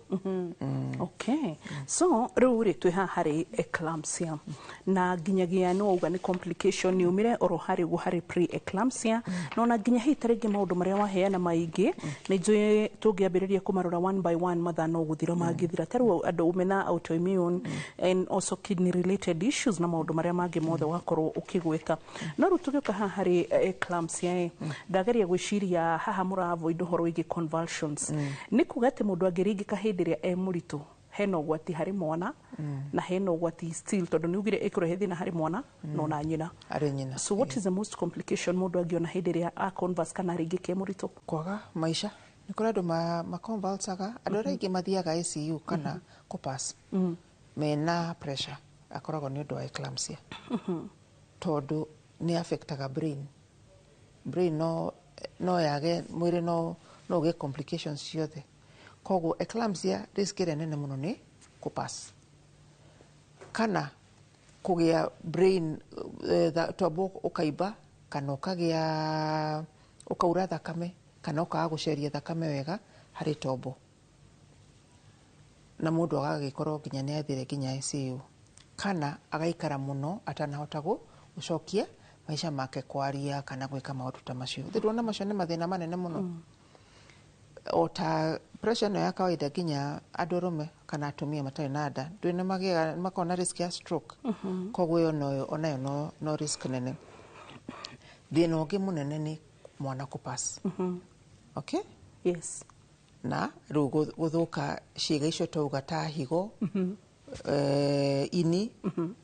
Okay. So rĩu rĩ, twĩ haha harĩ eclampsia na nginyagia nĩ wauga nĩ complication yumire oro harĩ ũguo harĩ pre-eclampsia, na ona nginya hihi ta rĩngĩ maũndũ marĩa waheana maingĩ nĩ njũĩ tũngĩambĩrĩria kũmarora one by one mathaa no gũthira mangĩthira. Ta rĩu andũ mena autoimmune and also kidney related issues na maũndũ marĩa mangĩ mothe wakorwo ũkĩgweta. No rĩu tũgĩũka haha harĩ eclampsia ĩ, ndageria gwĩciria haha mũra avoid ũhoro wĩgiĩ convulsions. Nĩ kuga atĩ mũndũ angĩringĩka hĩndĩ ĩrĩa e mũritũ hena ũgwati harĩ mwana na hena ũgwati still, tondũ nĩ ugire ĩkũrehe thĩna harĩ mwana no na nyina. Arĩ nyina. So what is the most complication mũndũ angĩona hĩndĩ ĩrĩa a convulse kana aringĩka e mũritũ? Kwaga maica. Nĩ kũrĩ andũ maconvulsaga, andũ arĩa aingĩ mathiaga ICU kana kũpass mena pressure akoragwo nĩ ũndũ wa eclampsia, tondũ nĩ affectaga brain. Brain no yage mwĩrĩ, no ũgĩe complications ciothe. Koguo eclampsia risk ĩrĩa nene mũno nĩ kũpass kana kũgĩa brain tombo ũkaimba, kana ũkagĩa ũkaura thakame, kana ũkaga gũceria thakame wega harĩ tombo, na mũndũ agagĩkorwo nginya nĩ athire nginya ICU, kana agaikara mũno atanahota gũcokia maica make, kwaria kana gwĩka maũndũ ta macio. Ndĩrona macio nĩ mathĩna manene mũno. O ta pressure ĩno ya kawaida, nginya andũ arũme kana atumia matarĩ na nda ndũĩ nĩ magĩaga, makoragwo na risk ya stroke. Koguo ĩyo noyo onayo no risk nene. Thĩna ũngĩ mũnene nĩ mwana kũpass. Okay. Yes. Na rĩu gũthũka ciĩga icio twauga ta higo, ini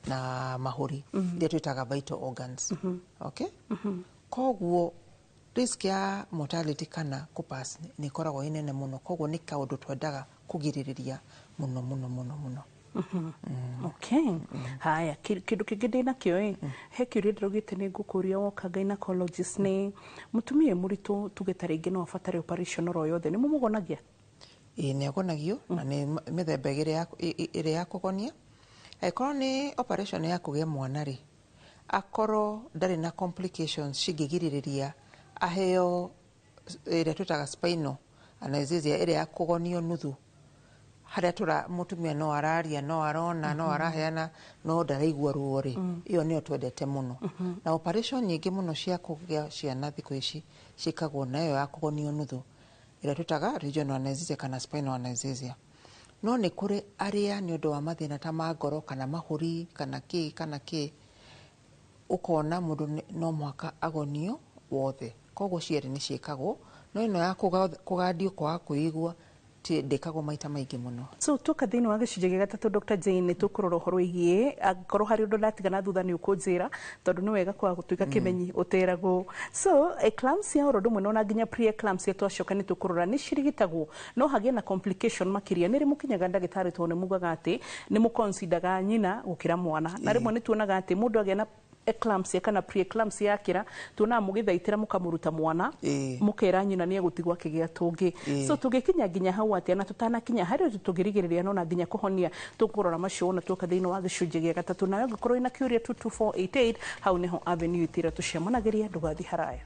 na mahũri, iria twĩtaga vital organs. Okay, koguo risk ya mortality kana kũpass nĩ ĩkoragwo ĩ nene mũno. Koguo nĩ kaũndũ twendaga kũgirĩrĩria mũno mũno mũno mũno. Okay. Haya, kĩndũ kĩngĩ ndĩ nakĩo ĩ, he kĩũria ndĩraugĩte nĩ ngũkũria woka gynecologist, nĩ mũtumia mũritũ tuge ta rĩngĩ no abatare operation oro yothe, nĩ mũmũgonagia? Ĩĩ, nĩ agonagio, na nĩ mĩthemba ĩgĩrĩ ĩrĩ ya kũgonia. Angĩkorwo nĩ operation ya kũgĩa mwana rĩ, akorwo ndarĩ na complications cingĩgirĩrĩria aheo ĩrĩa twĩtaga spinal anesthesia, ĩrĩa ya kũgonio nuthu, harĩa tũra mũtumia no araria, no arona, no araheana, no ndaraigua ruo rĩ, ĩyo nĩyo twendete mũno. Na operation nyingĩ mũno cia kũgĩa ciana thikũ ici ciĩkagwo na ĩyo ya kũgonio nuthu, ĩrĩa twĩtaga regional anesthesia kana spinal anesthesia. No nĩ kũrĩ arĩa nĩ ũndũ wa mathĩna ta ma ngoro kana mahũri kana kĩ kana kĩ, ũkona mũndũ no mũhaka agonio wothe. Koguo cierĩ nĩ ciĩkagwo, no ĩno ya kũgandio kwaga kwĩigua ndĩkagwo maita maingĩ mũno. So tuoka thĩinĩ wa gĩcunjĩ gĩa gatatũ, Dr. Jane, nĩ tũkũrora ũhoro wĩgiĩ, angĩkorwo harĩ ũndũ ndatigana na thutha nĩ ũkũnjĩra, tondũ nĩ wega kwaga gũtuĩka kĩmenyi ũteragwo. So eclampsia oro ũndũ ũmwe na ona nginya pre-eclampsia, twacoka nĩ tũkũrora nĩ cirigitagwo no hagĩe na complication makĩria. Nĩ rĩ mũkinyaga ndagĩtarĩ, tondũ nĩ mugaga atĩ nĩ mũconsidaga nyina gũkĩra mwana, na rĩmwe nĩ tuonaga atĩ mũndũ agĩa na eclampsia kana pre-eclampsia yakĩra, tuonaga mũgĩthaitĩra mũkamũruta mwana, mũkera nyina nĩ egũtigwo akĩgĩa tũngĩ. So tũngĩkinya nginya hau atĩa, na tũtanakinya harĩ ũndũ tũngĩrigĩrĩria no na nginya kũhonia? Tũkũrora macio wona tuoka thĩinĩ wa gĩcunjĩ gĩa gatatũ. Nawe ũngĩkorwo wĩna kĩũria, 22488, hau nĩho avenue itĩra tũcemanagĩria. Ndũgathiĩ haraya.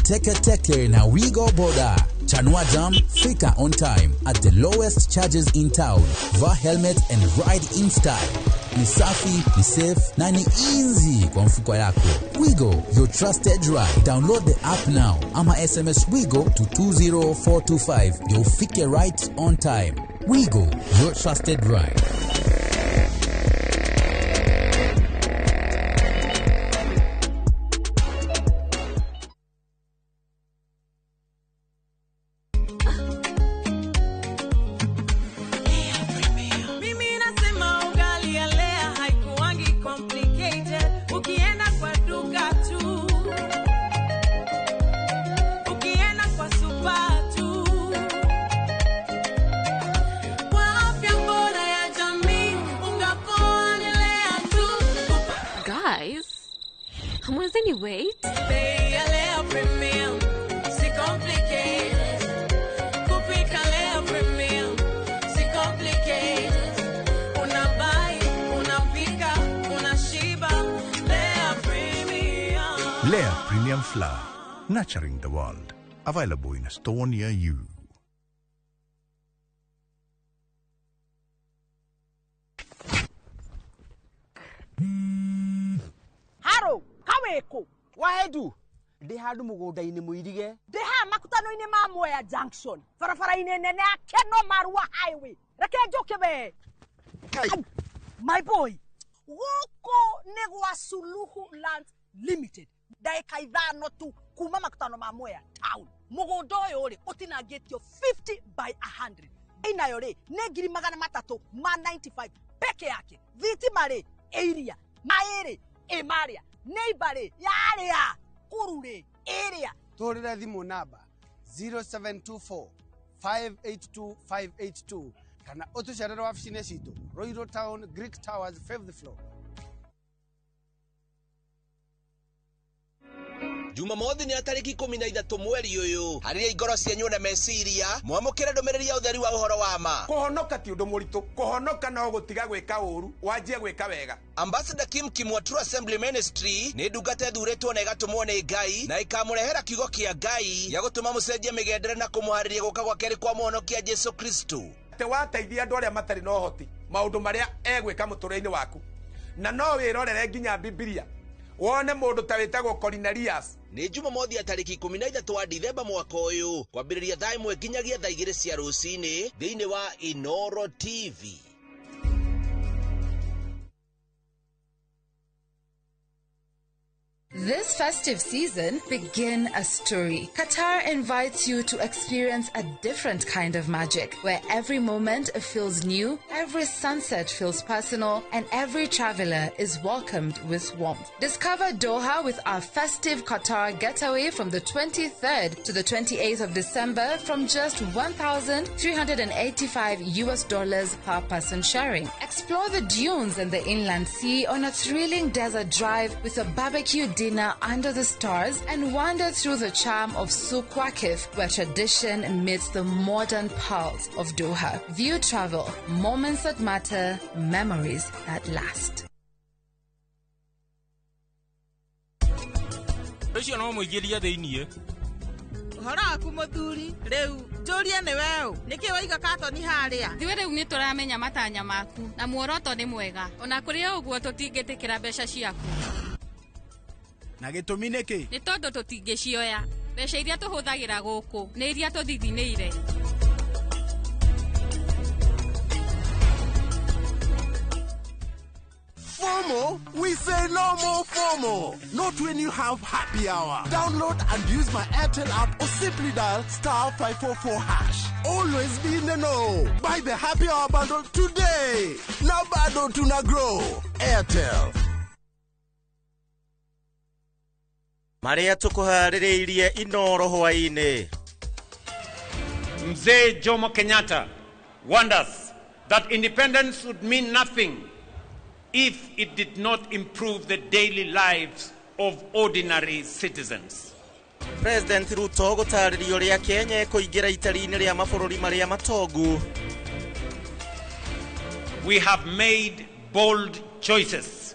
Teke Teke na Wigo Boda. Chanua Jam, fika on time at the lowest charges in town. Vaa helmet and ride in style. Ni safi, ni safe na ni easy kwa mfuko yako. Wigo, your trusted ride. Download the app now ama SMS Wigo to 20425 ndio ufike right on time. Wigo, your trusted ride. Mimi nasema ugali ya Lea haikuwangi complicated. Ukienda kwa duka tu, ukienda kwa super tu. Kwa afya bora ya jamii, unga poa ni Lea tu. Guys, hamwezeni wait? Bei ya Lea Premium, si complicated. Kupika Lea Premium, si complicated. Unabuy, unapika, unashiba. Lea Premium. Lea Premium Flour, nurturing the world. Available in a store near you. Haro, kaweko. Wahedu. Ndĩ handũ mũgũnda-inĩ mũirige. Ndĩ haha makutano-inĩ ma Mwea Junction, barabara-inĩ nene ya Keno Marua Highway. Reke njũke we. My boy, gũkũ nĩ gwa Suluhu Lands Limited. Ndagĩka 5 tu kuma makutano ma Mwea town. Mũgũnda ũyũ rĩ ũtinangĩtio 50 by 100. Bei nayo rĩ nĩ 395,000 peke yake. Thitima rĩ ĩ iria, maĩ rĩ ĩ marĩa, neighbor rĩ yarĩa, kuru rĩ ĩrĩa. Tũhũrĩre thimũ namba 0724 582 582 kana ũtũcerere wabici-inĩ citũ Ruiru Town, Greek Towers, 5th floor. Jumamothi nĩ ya tarĩki 13 mweri ũyũ harĩria ngoro cianyu na meciria mwamũkĩre ndũmĩrĩri ya ũtheri wa ũhoro wa ma. Kũhonoka ti ũndũ mũritũ, kũhonoka no gũtiga gwĩka ũru wanjie gwĩka wega. Ambassador Kim Kim wa True Assembly Ministry nĩ ndungata ĩthurĩtwo na ĩgatũmwo nĩ Ngai na ĩkamũrehera kiugo kĩa Ngai gĩa gũtũma mũcenjie mĩgendere na kũmũharĩria gũka gwa kerĩ kwa mũhonokia Jesu Kristo. Atĩ wateithia andũ arĩa matarĩ na ũhoti maũndũ marĩa egwĩka mũtũrĩre-inĩ waku, na no wĩrorere nginya Bibilia wone mũndũ ta wĩtagwo Cornelius. Nĩ Jumamothi ya tarĩki 13 wa Dithemba mwaka ũyũ kwambĩrĩria thaa 1 nginyagia thaa 2 cia rũcinĩ thĩinĩ wa Inoro TV. This festive season, begin a story. Qatar invites you to experience a different kind of magic, where every moment feels new, every sunset feels personal, and every traveler is welcomed with warmth. Discover Doha with our festive Qatar getaway from the 23rd to the 28th of December from just $1,385 per person sharing. Explore the dunes and the inland sea on a thrilling desert drive with a barbecue dinner under the stars, and wander through the charm of Souq Waqif, where tradition meets the modern pulse of Doha. View Travel, moments that matter, memories that last. Ũcio no mũingĩrie thĩiniĩ. Ũhoro waku mũthuri, rĩu njũrie nĩ weũ, nĩkĩ waiga katoni harĩa? Ithuĩ rĩu nĩ tũramenya matanya maku na muoroto nĩ mwega, ona kũrĩ ũguo tũtingĩtĩkĩra mbeca ciaku. Na gĩtũmi nĩkĩ? Nĩ tondũ tũtingĩcioya. Mbeca iria tũhũthagĩra gũkũ nĩ iria tũthithinĩire. FOMO? We say no more FOMO. Not when you have happy hour. Download and use my Airtel app or simply dial *544#. Always be in the know. Buy the happy hour bundle today. Now bado tuna grow. Airtel. Marĩa tũkũharĩrĩirie Inoro hwaĩ-inĩ. Mzee Jomo Kenyatta warned us that independence would mean nothing if it did not improve the daily lives of ordinary citizens. President Ruto gũtarĩria ũrĩa Kenya ĩkũingĩra itari-inĩ rĩa mabũrũri marĩa matongu. We have made bold choices.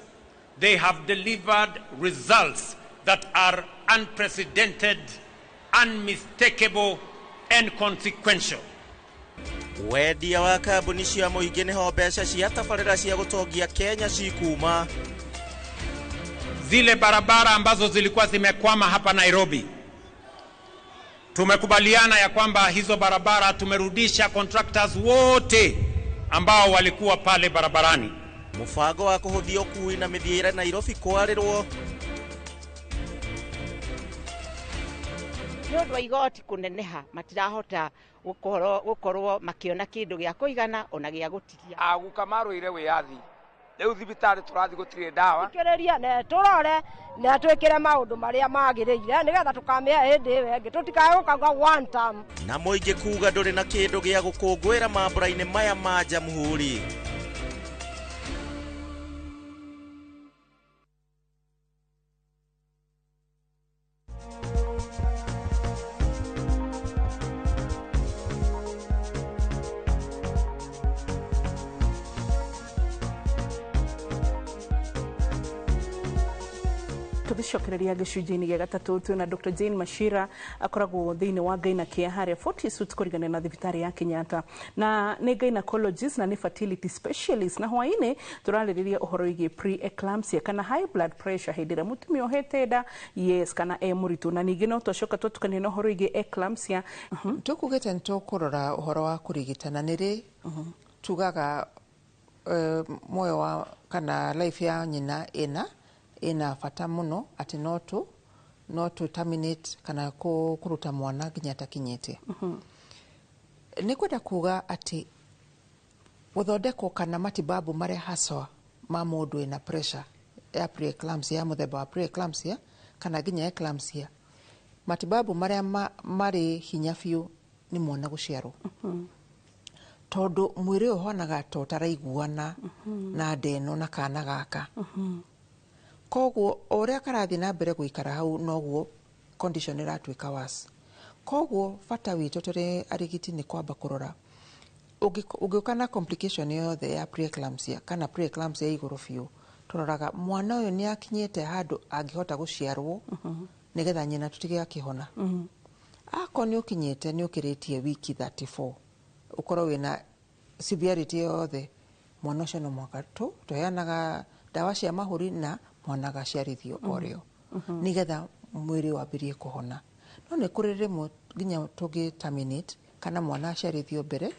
They have delivered results that are unprecedented, unmistakable, and consequential. Wendia wa kambuni cia mũingĩ nĩho mbeca cia tabarĩra cia gũtongia Kenya cikuma. Zile barabara ambazo zilikuwa zimekwama hapa Nairobi, tumekubaliana ya kwamba hizo barabara tumerudisha contractors wote ambao walikuwa pale barabarani. Mũbango wa kũhũthia ũkuui na mĩthiĩre Nairobi kwarĩrwo. Nĩ ũndũ wa igoti kũneneha matirahota gũkorwo makĩona kĩndũ gĩa kũigana ona gĩa gũtigia. Aguka marũire wĩyathi, rĩu thibitarĩ tũrathiĩ gũtirĩ ndawa. Thikĩrĩria na tũrore na twĩkĩre maũndũ marĩa magĩrĩire nĩgetha tũkamĩhe hĩndĩ ĩyo ĩngĩ, tũtikae gũkauga one term. Na mũingĩ kuga ndũrĩ na kĩndũ gĩa gũkũngũĩra mambura-inĩ maya ma Jamhuri. Tũgĩcokereria gĩcunjĩ-inĩ gĩa gatatũ, twĩna Dr. Jane Machira, akoragwo thĩinĩ wa Gyna Care harĩa 40 Suites kũringana na thibitarĩ ya Kenyatta, na nĩ gynecologist na nĩ fertility specialist. Na hwaĩ-inĩ tũrarĩrĩria ũhoro wĩgiĩ pre-eclampsia kana high blood pressure hĩndĩ ĩrĩa mũtumia ohete nda, yes, kana e mũritũ. Na ningĩ no twacoka twatukania na ũhoro wĩgiĩ eclampsia. Tũkugĩte nĩ tũkũrora ũhoro wa kũrigitana nĩ rĩ tugaga muoyo wa kana life ya nyina ĩna bata mũno atĩ no tũ terminate kana kũruta mwana nginya atakinyĩte. Nĩ kwenda kuga atĩ gũthondekwo kana matibabu marĩa haswa ma mũndũ ĩna pressure ya preeclampsia, ya mũthemba wa preeclampsia kana nginya eclampsia, matibabu marĩa marĩ hinya biũ nĩ mwana gũciarwo, tondũ mwĩrĩ ũyũ ũhanaga ta ũtaraiguana na nda ĩno na kana gaka. Koguo o ũrĩa karathiĩ na mbere gũikara hau, noguo condition ĩratuĩka worse. Koguo bata witũ tũrĩ arigiti nĩ kwamba kũrora ũngĩũka na complication yothe ya preeclampsia kana preeclampsia ya igũrũ biũ, tũroraga mwana ũyũ nĩ akinyĩte handũ angĩhota gũciarwo nĩgetha nyina tũtige akĩhona. Akorwo nĩ ũkinyĩte, nĩ ũkĩrĩtie wiki 34, ũkorwo wĩna severity yothe, mwana ũcio no mũhaka tũheanaga ndawa cia mahũri na mwana agaciarithio o rĩo nĩgetha mwĩrĩ wambĩrie kũhona. No nĩ kũrĩ rĩmwe nginya tũngĩ terminate kana mwana aciarithio mbere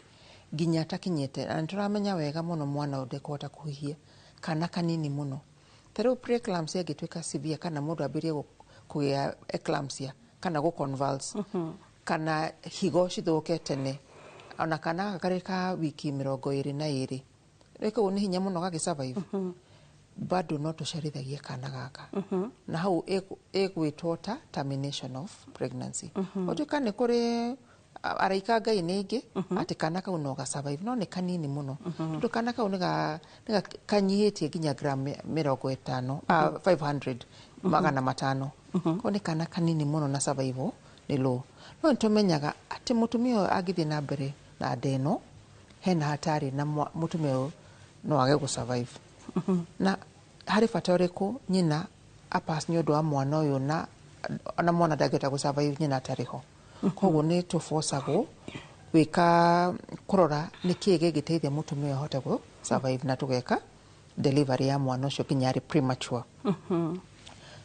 nginya atakinyĩte, na nĩ tũramenya wega mũno mwana ũyũ ndekũhota kũhihia, kana kanini mũno. Ta rĩu preeclampsia ĩngĩtuĩka severe kana mũndũ ambĩrie kũgĩa eclampsia kana gũ convulse kana higo cithũke tene, ona kana gaka karĩ ka wiki 22 rĩ, kũu nĩ hinya mũno gagĩ survive, bado no tũciarithagie kana gaka na hau ĩgwĩtwo ta termination of pregnancy. Ũtuĩka nĩ kũrĩ araika Ngai nĩ aingĩ atĩ kana kau no ga survive, no nĩ kanini mũno, tondũ kana kau nĩ kanyihĩtie nginya gram 50, 500, 500. Kau nĩ kana kanini mũno na survival nĩ low. No nĩ tũmenyaga atĩ mũtumia ũyũ angĩthiĩ na mbere na nda ĩno, hena hatari na mũtumia ũyũ no age gũ survive. Na harĩ bata ũrĩkũ nyina apass nĩ ũndũ wa mwana ũyũ na mwana ndangĩhota gũ survive nyina atarĩ ho? Koguo nĩ tũbocagwo gwĩka kũrora nĩ kĩĩ gĩngĩteithia mũtumia ũyũ ahote gũ survive, na tũgeka delivery ya mwana ũcio nginya arĩ premature.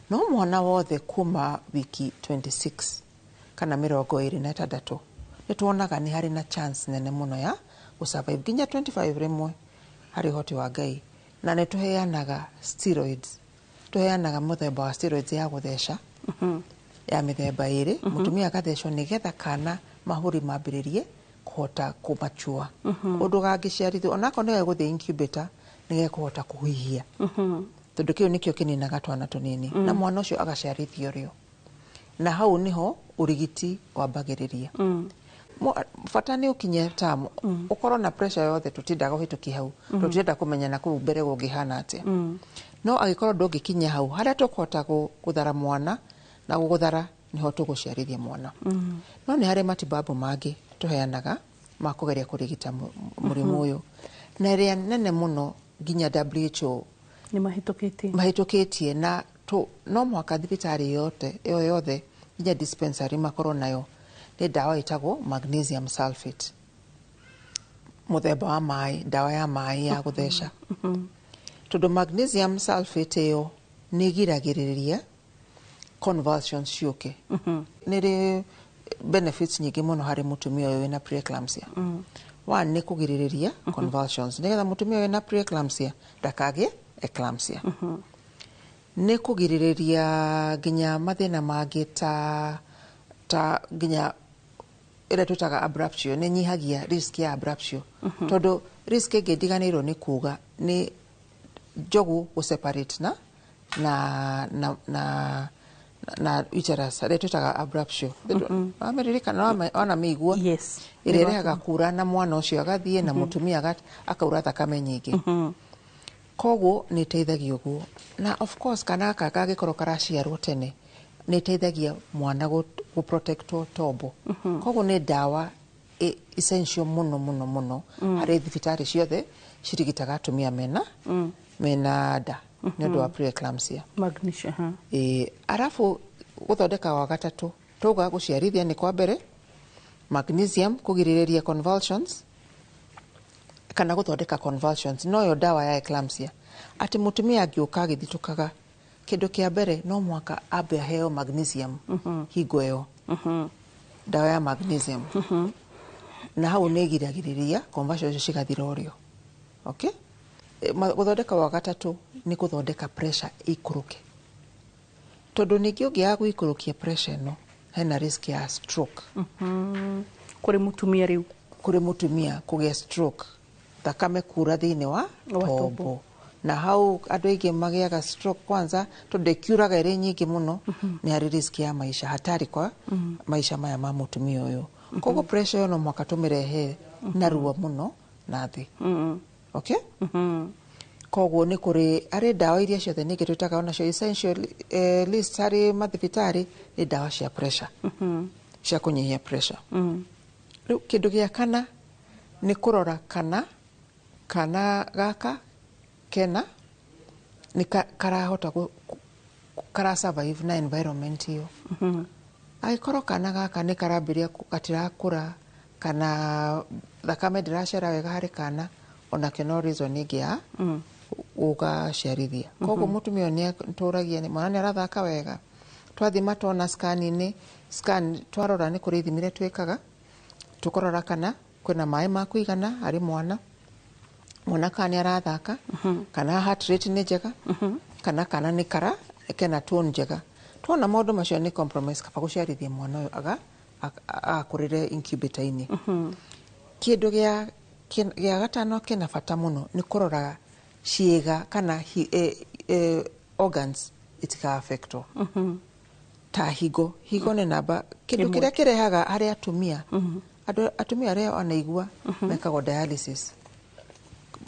No mwana wothe kuma wiki 26 kana 26 nĩ tuonaga nĩ harĩ na chance nene mũno ya gũ survive nginya 25 rĩmwe harĩ ũhoti wa Ngai. Na nĩ tũheanaga steroids, tũheanaga mũthemba wa steroids ya gũtheca ya mĩthemba ĩrĩ. Mũtumia agathecwo nĩgetha kana mahũri mambĩrĩrie kũhota kũmachua ũndũ gangĩciarithio, onakorwo nĩ gegũthiĩ incubator, nĩ gekũhota kũhihia, tondũ kĩu nĩkĩo kĩninaga twana tũnini. Na mwana ũcio agaciarithio rĩo, na hau nĩho ũrigiti wambagĩrĩria. Bata nĩ ũkinye tamu ũkorwo na pressure yothe, tũtindaga ũhĩtũkie hau. Tũtirenda kũmenya na kũu mbere gũngĩhana atĩa. No angĩkorwo ndũngĩkinya hau harĩa tũkũhota gũthara mwana na gũgũthara, nĩho tũgũciarithia mwana. No nĩ harĩ matibabu mangĩ tũheanaga ma kũgeria kũrigita mũrimũ ũyũ, na ĩrĩa nene mũno nginya WHO nĩ mahĩtũkĩtie. Mahĩtũkĩtie na no mũhaka thibitarĩ yote ĩyo yothe nginya dispensary makorwo nayo, nĩ ndawa ĩtagwo magnesium sulfate, mũthemba wa maĩ, ndawa ya maĩ ya gũtheca, tondũ magnesium sulfate ĩyo nĩ ĩgiragĩrĩria convulsions ciũke. Nĩ rĩ benefits nyingĩ mũno harĩ mũtumia ũyũ wĩna preeclampsia. One nĩ kũgirĩrĩria convulsions nĩgetha mũtumia ũyũ wĩna preeclampsia ndakagĩe eclampsia. Nĩ kũgirĩrĩria nginya mathĩna mangĩ ta nginya ĩrĩa twĩtaga abruptio, nĩ nyihagia risk ya abruptio, tondũ risk ĩngĩ ndiganĩirwo nĩ kuga nĩ njogu gũ separate na uterus, ĩrĩa twĩtaga abruptio. Wamĩririkana, wanamĩigua? Yes. Ĩrĩa ĩrehaga kura na mwana ũcio agathiĩ na mũtumia akaura thakame nyingĩ. Koguo nĩ ĩteithagia ũguo. Na of course kana gaka kangĩkorwo karaciarwo tene, nĩ ĩteithagia mwana gũ protectwo tombo. Koguo nĩ ndawa essential mũno mũno mũno harĩ thibitarĩ ciothe cirigitaga atumia mena nda. Nĩ ũndũ wa preeclampsia. Magnesium, ha. Ĩĩ, arabu gũthondeka wa gatatũ tauga gũciarithia nĩ kwa mbere, magnesium kũgirĩrĩria convulsions kana gũthondeka convulsions, noyo ndawa ya eclampsia, atĩ mũtumia angĩũka agĩthitũkaga, kĩndũ kĩa mbere no mũhaka ambe aheo magnesium hingo ĩyo, ndawa ya magnesium, na hau nĩ ĩgiragĩrĩria convulsions icio cigathira ũrĩo. Okay? Gũthondeka wa gatatũ nĩ gũthondeka pressure ĩikũrũke, tondũ ningĩ ũngĩaga gũikũrũkia pressure ĩno, hena risk ya stroke. Kũrĩ mũtumia rĩu? Kũrĩ mũtumia kũgĩa stroke, thakame kura thĩinĩ wa Wa tombo. Tombo, na hau andũ aingĩ magĩaga stroke kwanza tondũ ĩkiuraga ĩrĩ nyingĩ mũno, nĩ harĩ risk ya maisha, hatari kwa maisha maya ma mũtumia ũyũ. Koguo pressure ĩyo no mũhaka tũmĩrehe narua mũno na thĩ. Okay, koguo nĩ kũrĩ harĩ ndawa iria ciothe ningĩ twĩtaga onacio essential list harĩ mathibitarĩ, nĩ ndawa cia pressure, cia kũnyihia pressure. Rĩu kĩndũ gĩa kana nĩ kũrora kana gaka kena nĩ karahota kara survive na environment ĩyo. Angĩkorwo kana gaka nĩ karambĩrĩria gatirakũra kana thakame ndĩracera wega harĩ kana, onakĩo no reason ĩngĩ ya gũgaciarithia. Koguo mũtumia ũyũ nĩ tũragia mwana nĩ arathaka wega, twathima tuona scan-inĩ, scan twarora nĩ kũrĩ ithimi iria twĩkaga, tũkarora kana kwĩna maĩ ma kũigana harĩ mwana, mwana kana nĩ arathaka, kana heart rate nĩ njega, kana nĩ kara kena tone njega. Tuona maũndũ macio nĩ compromise, kaba gũciarithia mwana ũyũ aga akũrĩre incubator-inĩ. Kĩndũ gĩa gatano kĩna bata mũno nĩ kũrora ciĩga kana organs itika affectwo ta higo. Higo nĩ namba kĩndũ Ĩmwe. kĩrĩa kĩrehaga harĩ atumia. Andũ atumia arĩa wanaigua mekagwo dialysis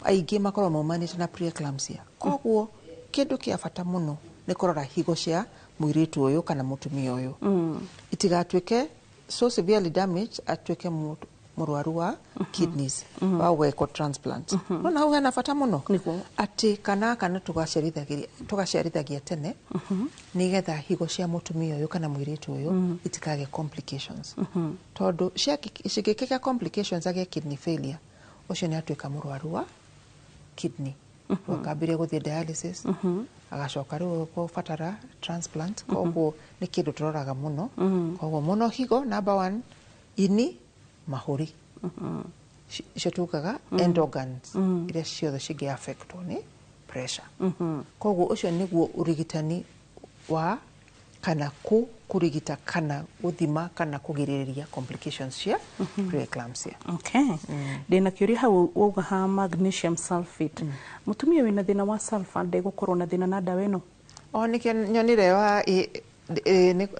aingĩ makoragwo maumanĩte na preeclampsia. Koguo kĩndũ kĩa bata mũno nĩ kũrora higo cia mũirĩtu ũyũ kana mũtumia ũyũ itigatuĩke so severely damaged atuĩke mũrwaru wa kidneys wa gwekwo transplant. Nona hau hena bata mũno atĩ kana tũgaciarithagia tene nĩgetha higo cia mũtumia ũyũ kana mũirĩtu ũyũ itikagĩe complications, tondũ cingĩkĩgĩa complications agĩe kidney failure, ũcio nĩ atuĩka mũrwaru wa kidney, akambĩrĩria gũthiĩ dialysis, agacoka rĩu gũbatara transplant. Koguo nĩ kĩndũ tũroraga mũno. Koguo mũno higo number one, ini, mahũri, icio tugaga end organs iria ciothe cingĩ affectwo nĩ pressure. Koguo ũcio nĩguo ũrigitani wa kana kũrigita kana gũthima kana kũgirĩrĩria complications cia preeclampsia. Okay, ndĩna kĩũria hau wauga ha magnesium sulfate. Mũtumia wĩna thĩna wa sulfur ndegũkorwo na thĩna na ndawa ĩno? O nĩkĩo nyonire wa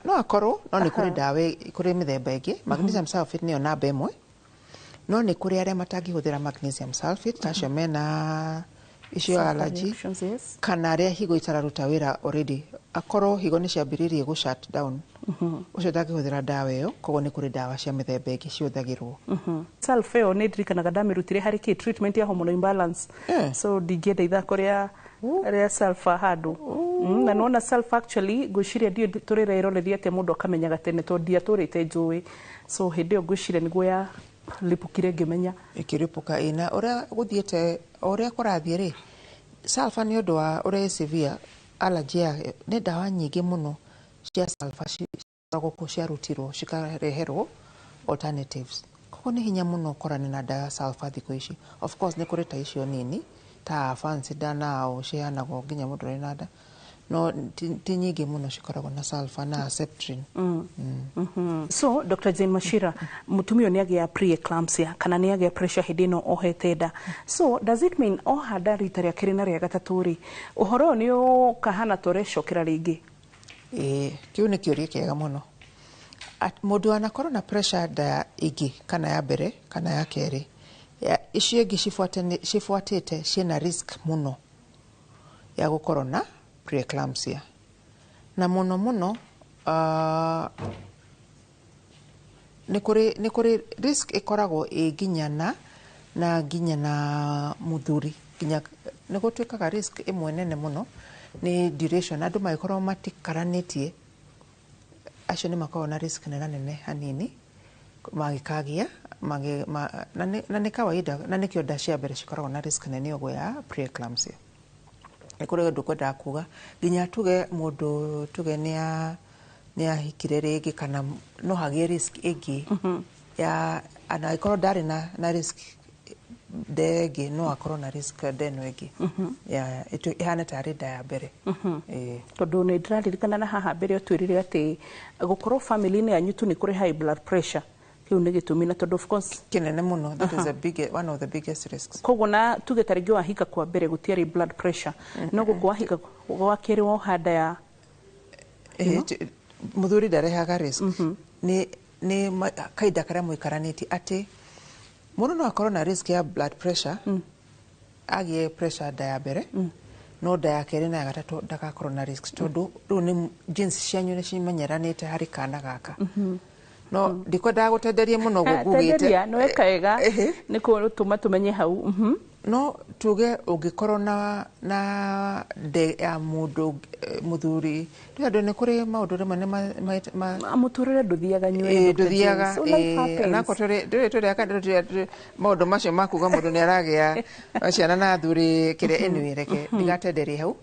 no akorwo no nĩ kũrĩ ndawa kũrĩ mĩthemba ĩngĩ. Magnesium sulfate nĩyo namba ĩmwe, no nĩ kũrĩ arĩa matangĩhũthĩra magnesium sulfate, ta acio mena icio Sulfur allergy reactions, yes. kana arĩa higo itararuta wĩra already, akorwo higo nĩ ciambĩrĩirie gũ shut down, ũcio ndangĩhũthĩra ndawa ĩyo. Koguo nĩ kũrĩ ndawa cia mĩthemba ĩngĩ cihũthagĩrwo. Sulfur ĩyo nĩ ndirikanaga ndamĩrutire harĩ kĩ treatment ya hormonal imbalance, so ndingĩenda ithako rĩa sulfur handũ. Na nona sulfur actually ngwĩciria ndiũ tũrĩreroreria atĩa mũndũ akamenyaga tene, tondũ ndiatũrĩte njũĩ, so hĩndĩ ĩyo ngwĩciria nĩguo ya lipukire ngĩmenya. Ĩkĩrĩpũka ĩ na ũrĩa gũthiĩte, o ũrĩa kũrathiĩ rĩ, sulfur nĩ ũndũ wa ũrĩa ĩ severe allergy yayo, nĩ ndawa nyingĩ mũno cia sulfur cikoragwo kuo ciarutirwo cikareherwo alternatives. Koguo nĩ hinya mũno ũkorane na ndawa ya sulfur thikũ ici. Of course nĩ kũrĩ ta icio nini ta Fansidar nao ciheanagwo nginya mũndũ ũrĩ na nda, no ti nyingĩ mũno cikoragwo na sulfur na Septrin. So Dr. Jane Machira, mutumia ũyũ nĩ agĩa preeclampsia kana nĩ agĩa pressure hĩndĩ ĩno ohete nda, so does it mean oha nda rita rĩa kerĩ na rĩa gatatũ rĩ, ũhoro ũyũ nĩ ũkahana ta ũrecokera rĩngĩ? Ĩĩ, kĩu nĩ kĩũria kĩega mũno. Mũndũ anakorwo na pressure nda ĩngĩ kana ya mbere kana ya kerĩ, icio ingĩ cibuatĩte ciĩna risk mũno ya gũkorwo na preeclampsia, na mũno mũno nĩ kũrĩ risk ĩkoragwo ĩ nginya na nginya na mũthuri, nginya Nĩ gũtuĩkaga risk ĩmwe nene mũno nĩ duration. Andũ mangĩkorwo matikaranĩtie, acio nĩ makoragwo na risk nene nene hanini mangĩkagĩa na nĩ kawaida, na nĩkĩo nda cia mbere cikoragwo na risk nene ũguo ya preeclampsia. Nĩ kũrĩ ũndũ kwendaga kuga nginya tuge mũndũ tuge nĩ ahikire rĩngĩ, kana no hagĩe risk ĩngĩ ya ana angĩkorwo ndarĩ na risk nda ĩngĩ, no akorwo na risk nda ĩno ĩngĩ ya ĩhane tarĩ nda ya mbere. Ĩĩ. Tondũ nĩ ndĩraririkana na haha mbere ũtwĩrire atĩ gũkorwo family-inĩ yanyu tu nĩ kũrĩ high blood pressure, kĩu nĩ gĩtũmi, na tondũ of course kĩnene mũno, that is a big, one of the biggest risks. Koguo na tuge ta rĩngĩ wahika kwa mbere gũtiarĩ blood pressure, no gũkũ wahika gwa kerĩ woha nda ya Mũthuri ndarehaga risk, nĩ kahinda karĩa mũikaranĩtie, atĩ mũndũ no akorwo na risk ya blood pressure, agĩe pressure nda ya mbere, no nda ya kerĩ na ya gatatũ ndagakorwo na risk, tondũ rĩu nĩ genes cianyu nĩ cimenyeranĩte harĩ kana gaka. No ndikwendaga gũtenderia mũno ũguo ngugĩte. Tenderia, nĩ weka wega nĩ kũtũma tũmenye hau. No tuge ũngĩkorwo na nde ya mũndũ mũthuri, rĩu andũ nĩ kũrĩ maũndũ rĩmwe nĩ Mũtũrĩre ndũthiaga nyue. Ĩĩ, Dr. ndũthiaga. James. So life happens. Onakorwo ndũrĩ tũrĩ maũndũ macio ma kuga mũndũ nĩ aragĩa ciana na athuri kĩrĩa, anyway, reke ndigatenderie hau.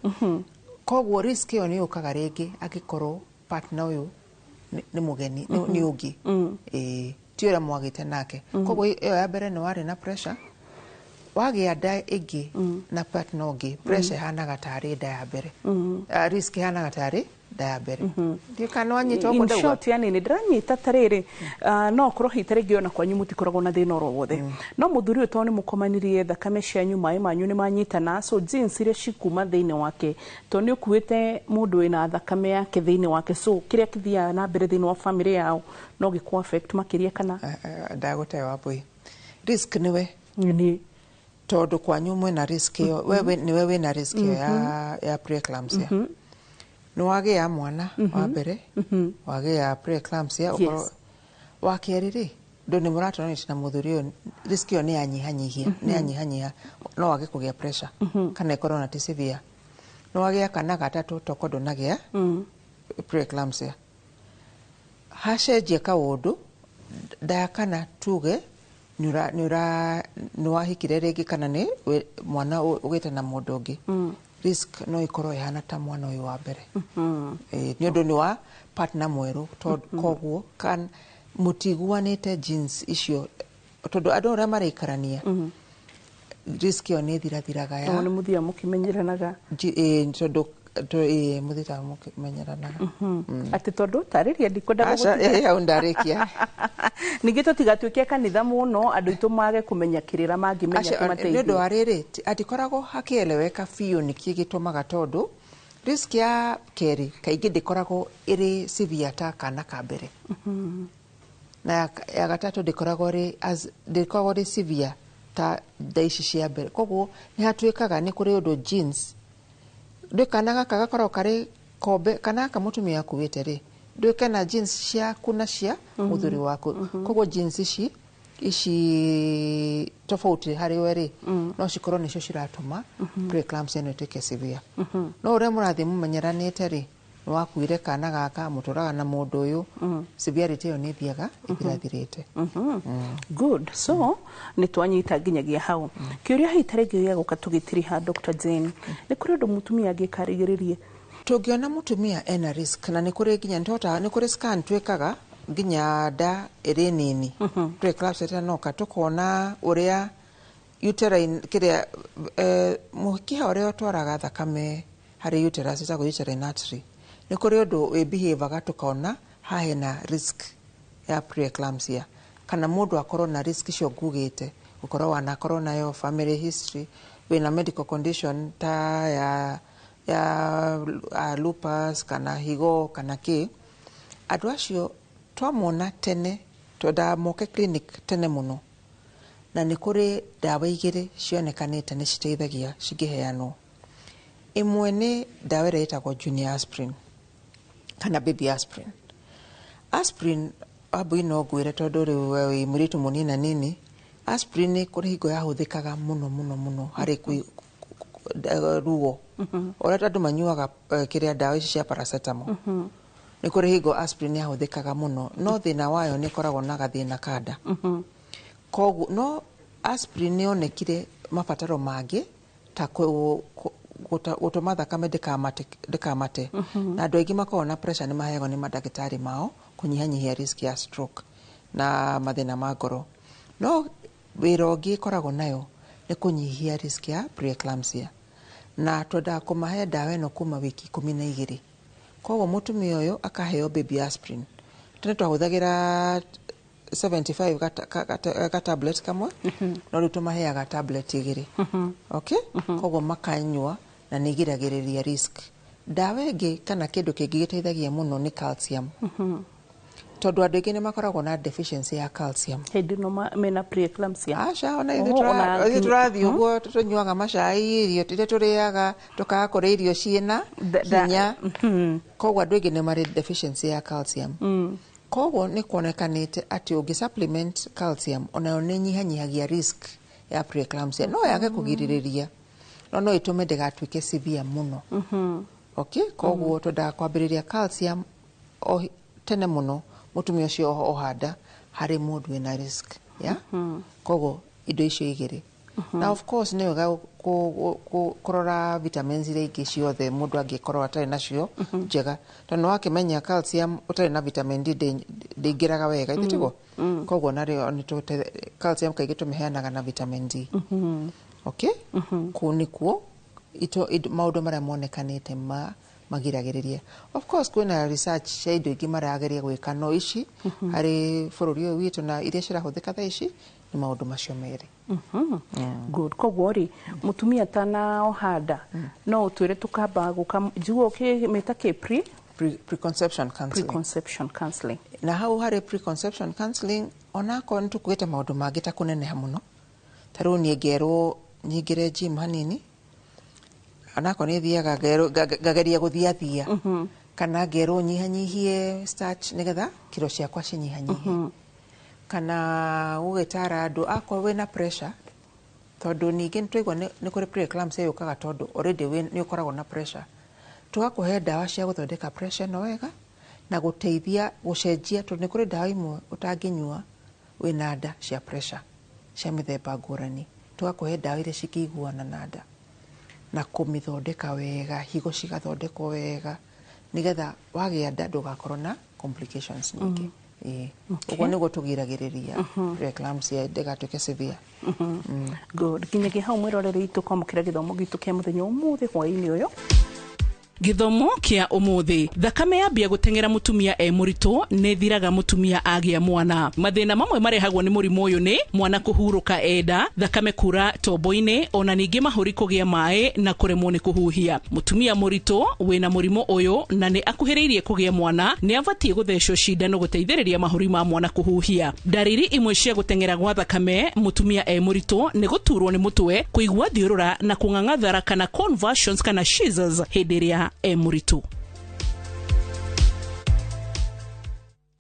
Koguo risk ĩyo nĩ yũkaga rĩngĩ angĩkorwo partner ũyũ nĩ mũgeni, nĩ ũngĩ. Ĩĩ, ti ũrĩa mwagĩte nake. Koguo ĩyo ya mbere nĩ warĩ na pressure, wagĩa nda ĩngĩ na partner ũngĩ, pressure ĩhanaga tarĩ nda ya mbere. Ah, risk ĩhanaga tarĩ nda ya mbere. Ndiũ kana wanyita ũguo In ndauga. short, yani nĩ ndĩranyita ta rĩrĩ, no okorwo hihi ta rĩngĩ ona kwanyu mũtikoragwo na thĩna oro wothe, no mũthuri ũyũ tondũ nĩ mũkomanirie thakame cianyu, maĩ manyu nĩ manyitana, so genes iria cikuma thĩinĩ wake, tondũ nĩ ũkuĩte mũndũ wĩna thakame yake thĩinĩ wake, so kĩrĩa kĩthiaga na mbere thĩinĩ wa family yao no gĩkũ affect makĩria kana? Ndagũte wambui, risk nĩwe nĩ tondũ kwanyu mwĩna risk ĩyo, wewe nĩwe wĩna risk ĩyo ya preeclampsia. Nĩ wagĩa mwana wa mbere, wagĩa preeclampsia, ũkorwo wa kerĩ rĩ, ndũ nĩ mũratoranĩte na mũthuri ũyũ, risk ĩyo nĩ yanyihanyihia, nĩ yanyihanyiha, no wage kũgĩa pressure kana ĩkorwo na ti severe. Nĩ wagĩa kana gatatũ, toko ndũnagĩa preeclampsia, hacenjia kaũndũ nda ya kana, tuge nĩ wahikire rĩngĩ kana nĩ mwana ũgĩte na mũndũ ũngĩ, risk no ĩkorwo ĩhana ta mwana ũyũ wa mbere. Ĩĩ, nĩ ũndũ nĩ wa partner mwerũ, tondũ koguo kan mũtiguanĩte genes icio, tondũ andũ arĩa maraikarania, risk ĩyo nĩ ĩthirathiraga ya Nĩ mũthiaga mũkĩmenyeranaga. Ĩĩ, tondũ ĩĩ, mũthiĩtaga mũkĩmenyeranaga. Atĩ tondũ tarĩria, ndikwenda Aca, gũgũtiga. ĩĩ, hau ndarĩkia. Ningĩ tũtigatuĩke kanitha mũno, andũ aitũ mage kũmenya kĩrĩra mangĩmenya Acio, nĩ ũndũ kĩmateithie. wa rĩrĩ, hatikoragwo hakĩeleweka biũ nĩkĩ gĩtũmaga, tondũ risk ya kerĩ kaingĩ ndĩkoragwo ĩrĩ severe ta kana ka mbere, na ya gatatũ ndĩkoragwo ĩrĩ ndĩkoragwo ĩrĩ severe ta nda ici cia mbere. Koguo nĩ hatuĩkaga nĩ kũrĩ ũndũ genes ndũ kana gaka gakoragwo karĩ kombe, kana gaka mũtumia akuĩte rĩ, ndũĩ kana genes ciaku na cia mũthuri waku. Koguo genes ici tofauti harĩ we rĩ, no cikorwo nĩcio ciratũma preeclampsia ĩno ĩtuĩke severe. No ũrĩa mũrathiĩ mũmenyeranĩte rĩ, nĩ wakuire kana gaka, mũtũraga na mũndũ ũyũ, severity ĩyo nĩ ĩthiaga ĩthirathirĩte. Good, so nĩ twanyita nginyagia hau. Kĩũria hihi ta rĩngĩ gĩa gũka tũgĩtiriha, Dr. Jane, nĩ kũrĩ ũndũ mũtumia angĩka arigĩrĩrie? Tũngĩona mũtumia ena risk, na nĩ kũrĩ nginya nĩtũhotaga, nĩ kũrĩ scan twĩkaga nginya nda ĩrĩ nini, preeclampsia ĩtanoka, tũkona ũrĩa uterine kĩrĩa mũkiha ũrĩa ũtwaraga thakame harĩ uterus ĩtagwo uterine artery, nĩ kũrĩ ũndũ wĩbehavaga, tũkona haha hena risk ya preeclampsia, kana mũndũ akorwo na risk icio ngugĩte, gũkorwo wanakorwo nayo, family history, wĩna medical condition ta ya lupus kana higo kana kĩ. Andũ acio twamona tene, twendaga moke clinic tene mũno, na nĩ kũrĩ ndawa igĩrĩ cionekanĩte nĩ citeithagia cingĩheanwo. Ĩmwe nĩ ndawa ĩrĩa ĩtagwo junior aspirin kana baby aspirin. Aspirin, wambui, no ngwĩre tondũ rĩu we wĩ mũirĩtu mũnina nini, aspirin nĩ kũrĩ hingo yahũthĩkaga mũno mũno mũno harĩ ruo ũrĩa andũ manyuaga kĩrĩa ndawa ici cia paracetamol. Nĩ kũrĩ hingo aspirin yahũthĩkaga mũno, no thĩna wayo nĩ ĩkoragwo na gathĩna ka nda. Koguo no aspirin nĩ yonekire mabataro mangĩ ta gũtũma thakame ndĩkamate. Na andũ aingĩ makoragwo na pressure nĩ maheagwo nĩ mandagĩtarĩ mao kũnyihanyihia risk ya stroke na mathĩna ma ngoro. No wĩra ũngĩ ĩkoragwo nayo nĩ kũnyihia risk ya preeclampsia, na twendaga kũmahe ndawa ĩno kuma wiki 12. Koguo mũtumia ũyũ akaheo baby aspirin. Tene twahũthagĩra 75 ga tablet kamwe, no rĩu tũmaheaga tablet 2. Okay, koguo makanyua na nĩ igiragĩrĩria risk. Ndawa ĩngĩ kana kĩndũ kĩngĩ gĩteithagia mũno nĩ calcium, tondũ andũ aingĩ nĩ makoragwo na deficiency ya calcium hĩndĩ ĩno mena preeclampsia. Aca, ona ithuĩ tũrathiĩ ũguo tũnyuaga macai, irio iria tũrĩaga, tũkaga kũrĩa irio ciĩna hinya. Koguo andũ aingĩ nĩ marĩ deficiency ya calcium. Koguo nĩ kuonekanĩte atĩ ũngĩ supplement calcium, onayo nĩ nyihanyihagia risk ya preeclampsia. No yage kũgirĩrĩria, no ĩtũme ndĩgatuĩke severe mũno. Okay, koguo twendaga kwambĩrĩria calcium o tene mũno mũtumia ũcio ohanda harĩ mũndũ wĩna risk ya. Koguo indo icio igĩrĩ. Na of course nĩ wega kũrora vitamins iria ingĩ ciothe mũndũ angĩkorwo atarĩ nacio njega, tondũ nĩwakĩmenya calcium ũtarĩ na vitamin D ndĩingĩraga wega, ithe tiguo? Koguo narĩo calcium kaingĩ tũmĩheanaga na vitamin D. Okay, kũu nĩkuo maũndũ marĩa monekanĩte magiragĩrĩria. Of course kwĩna research cia indo ingĩ marageria gwĩka, no ici harĩ bũrũri ũyũ witũ na iria cirahũthĩka thaa ici nĩ maũndũ macio merĩ. Good. Koguo rĩ, mũtumia atanaohanda no ũtwĩre tũkamba gũka njiguo ũkĩmĩta kĩ preconception counseling. Preconception counseling. Na hau harĩ preconception counseling, onakorwo nĩ tũkuĩte maũndũ mangĩ ta kũneneha mũno, ta rĩu niĩ ngerwo nyingĩre gym hanini, onakorwo nĩ thiaga ngageria gũthiathia, kana ngerwo nyihanyihie starch nĩgetha kiro ciakwa cinyihanyihe, kana gũgĩtara andũ akorwo wĩna pressure, tondũ ningĩ nĩtwaigua nĩ kũrĩ preeclampsia yũkaga tondũ already nĩ ũkoragwo na pressure, tũgakũhe ndawa cia gũthondeka pressure ĩno wega na gũteithia gũcenjia, tondũ nĩ kũrĩ ndawa imwe ũtangĩnyua wĩna nda cia pressure cia mĩthemba ngũrani, tũgakũhe ndawa iria cingĩiguana na nda na kũmĩthondeka wega, higo cigathondekwo wega nĩgetha wagĩa nda ndũgakorwo na complications nyingĩ. Ũguo nĩguo tũgiragĩrĩria preeclampsia ndĩgatuĩke severe. Good. Nginyagia hau mwĩrorere itũ kwamũkĩra gĩthomo gitũ kĩa mũthenya ũmũthĩ hwaĩ-inĩ ũyũ. Gĩthomo kĩa ũmũthĩ: thakame yambia gũteng'era mũtumia e mũritũ nĩ thiraga mũtumia agĩa mwana. Mathĩna mamwe marehagwo nĩ mũrimũ ũyũ nĩ mwana kũhurũka enda, thakame kura tombo-inĩ, ona ningĩ mahũri kũgĩa maĩ na kũremwo nĩ kũhuhia. Mũtumia mũritũ wĩna mũrimũ ũyũ na nĩ akuhĩrĩirie kũgĩa mwana nĩ abatiĩ gũthecwo cindano gũteithĩrĩria mahũri ma mwana kũhuhia. Ndariri imwe cia gũteng'era gwa thakame mũtumia e mũritũ nĩ gũturwo nĩ mũtwe, kũigua thiũrũra na kũng'ang'athara kana convulsions kana seizures hĩndĩ ĩrĩa e mũritũ.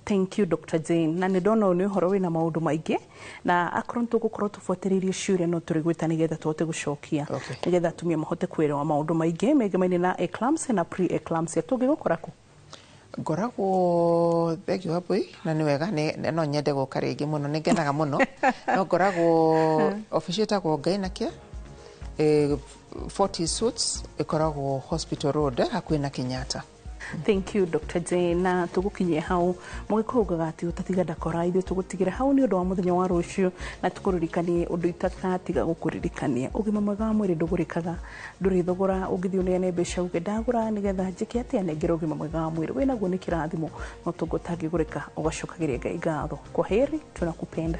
Thank you, Dr. Jane. Na nĩ ndona ũyũ nĩ ũhoro wĩna maũndũ maingĩ, na akorwo nĩ tũgũkorwo tũbuatĩrĩirie ciũria no tũrĩgwĩta nĩgetha tũhote gũcokia, nĩgetha atumia mahote kwĩrewa maũndũ maingĩ megemainie na eclampsia na pre-eclampsia. Tũngĩgũkora kũ? Ngoragwo thengio Wambui, na nĩ wega no nyende gũka rĩngĩ mũno, nĩ ngenaga mũno. No ngoragwo obici ĩtagwo Gynaecare, 40 Suites, ĩkoragwo Hospital Road hakuhĩ na Kenyatta. Thank you, Dr. Jane. Na tũgũkinyia hau mũgĩkũyũ ugaga atĩ ũtatiga ndakora, ithuĩ tũgũtigĩra hau nĩ ũndũ wa mũthenya wa rũciũ, na tũkũririkanie ũndũ itagatiga gũkũririkania: ũgima mwega wa mwĩrĩ ndũgũrĩkaga, ndũrĩ thogora ũngĩthiĩ ũneane mbeca uge ndagũra nĩgetha njĩke atĩa nengere ũgima mwega wa mwĩrĩ. Wĩnaguo nĩ kĩrathimo, no tũngũ ũtangĩgũrĩka, ũgacokagĩria Ngai ngatho. Kwa heri, tunakupenda.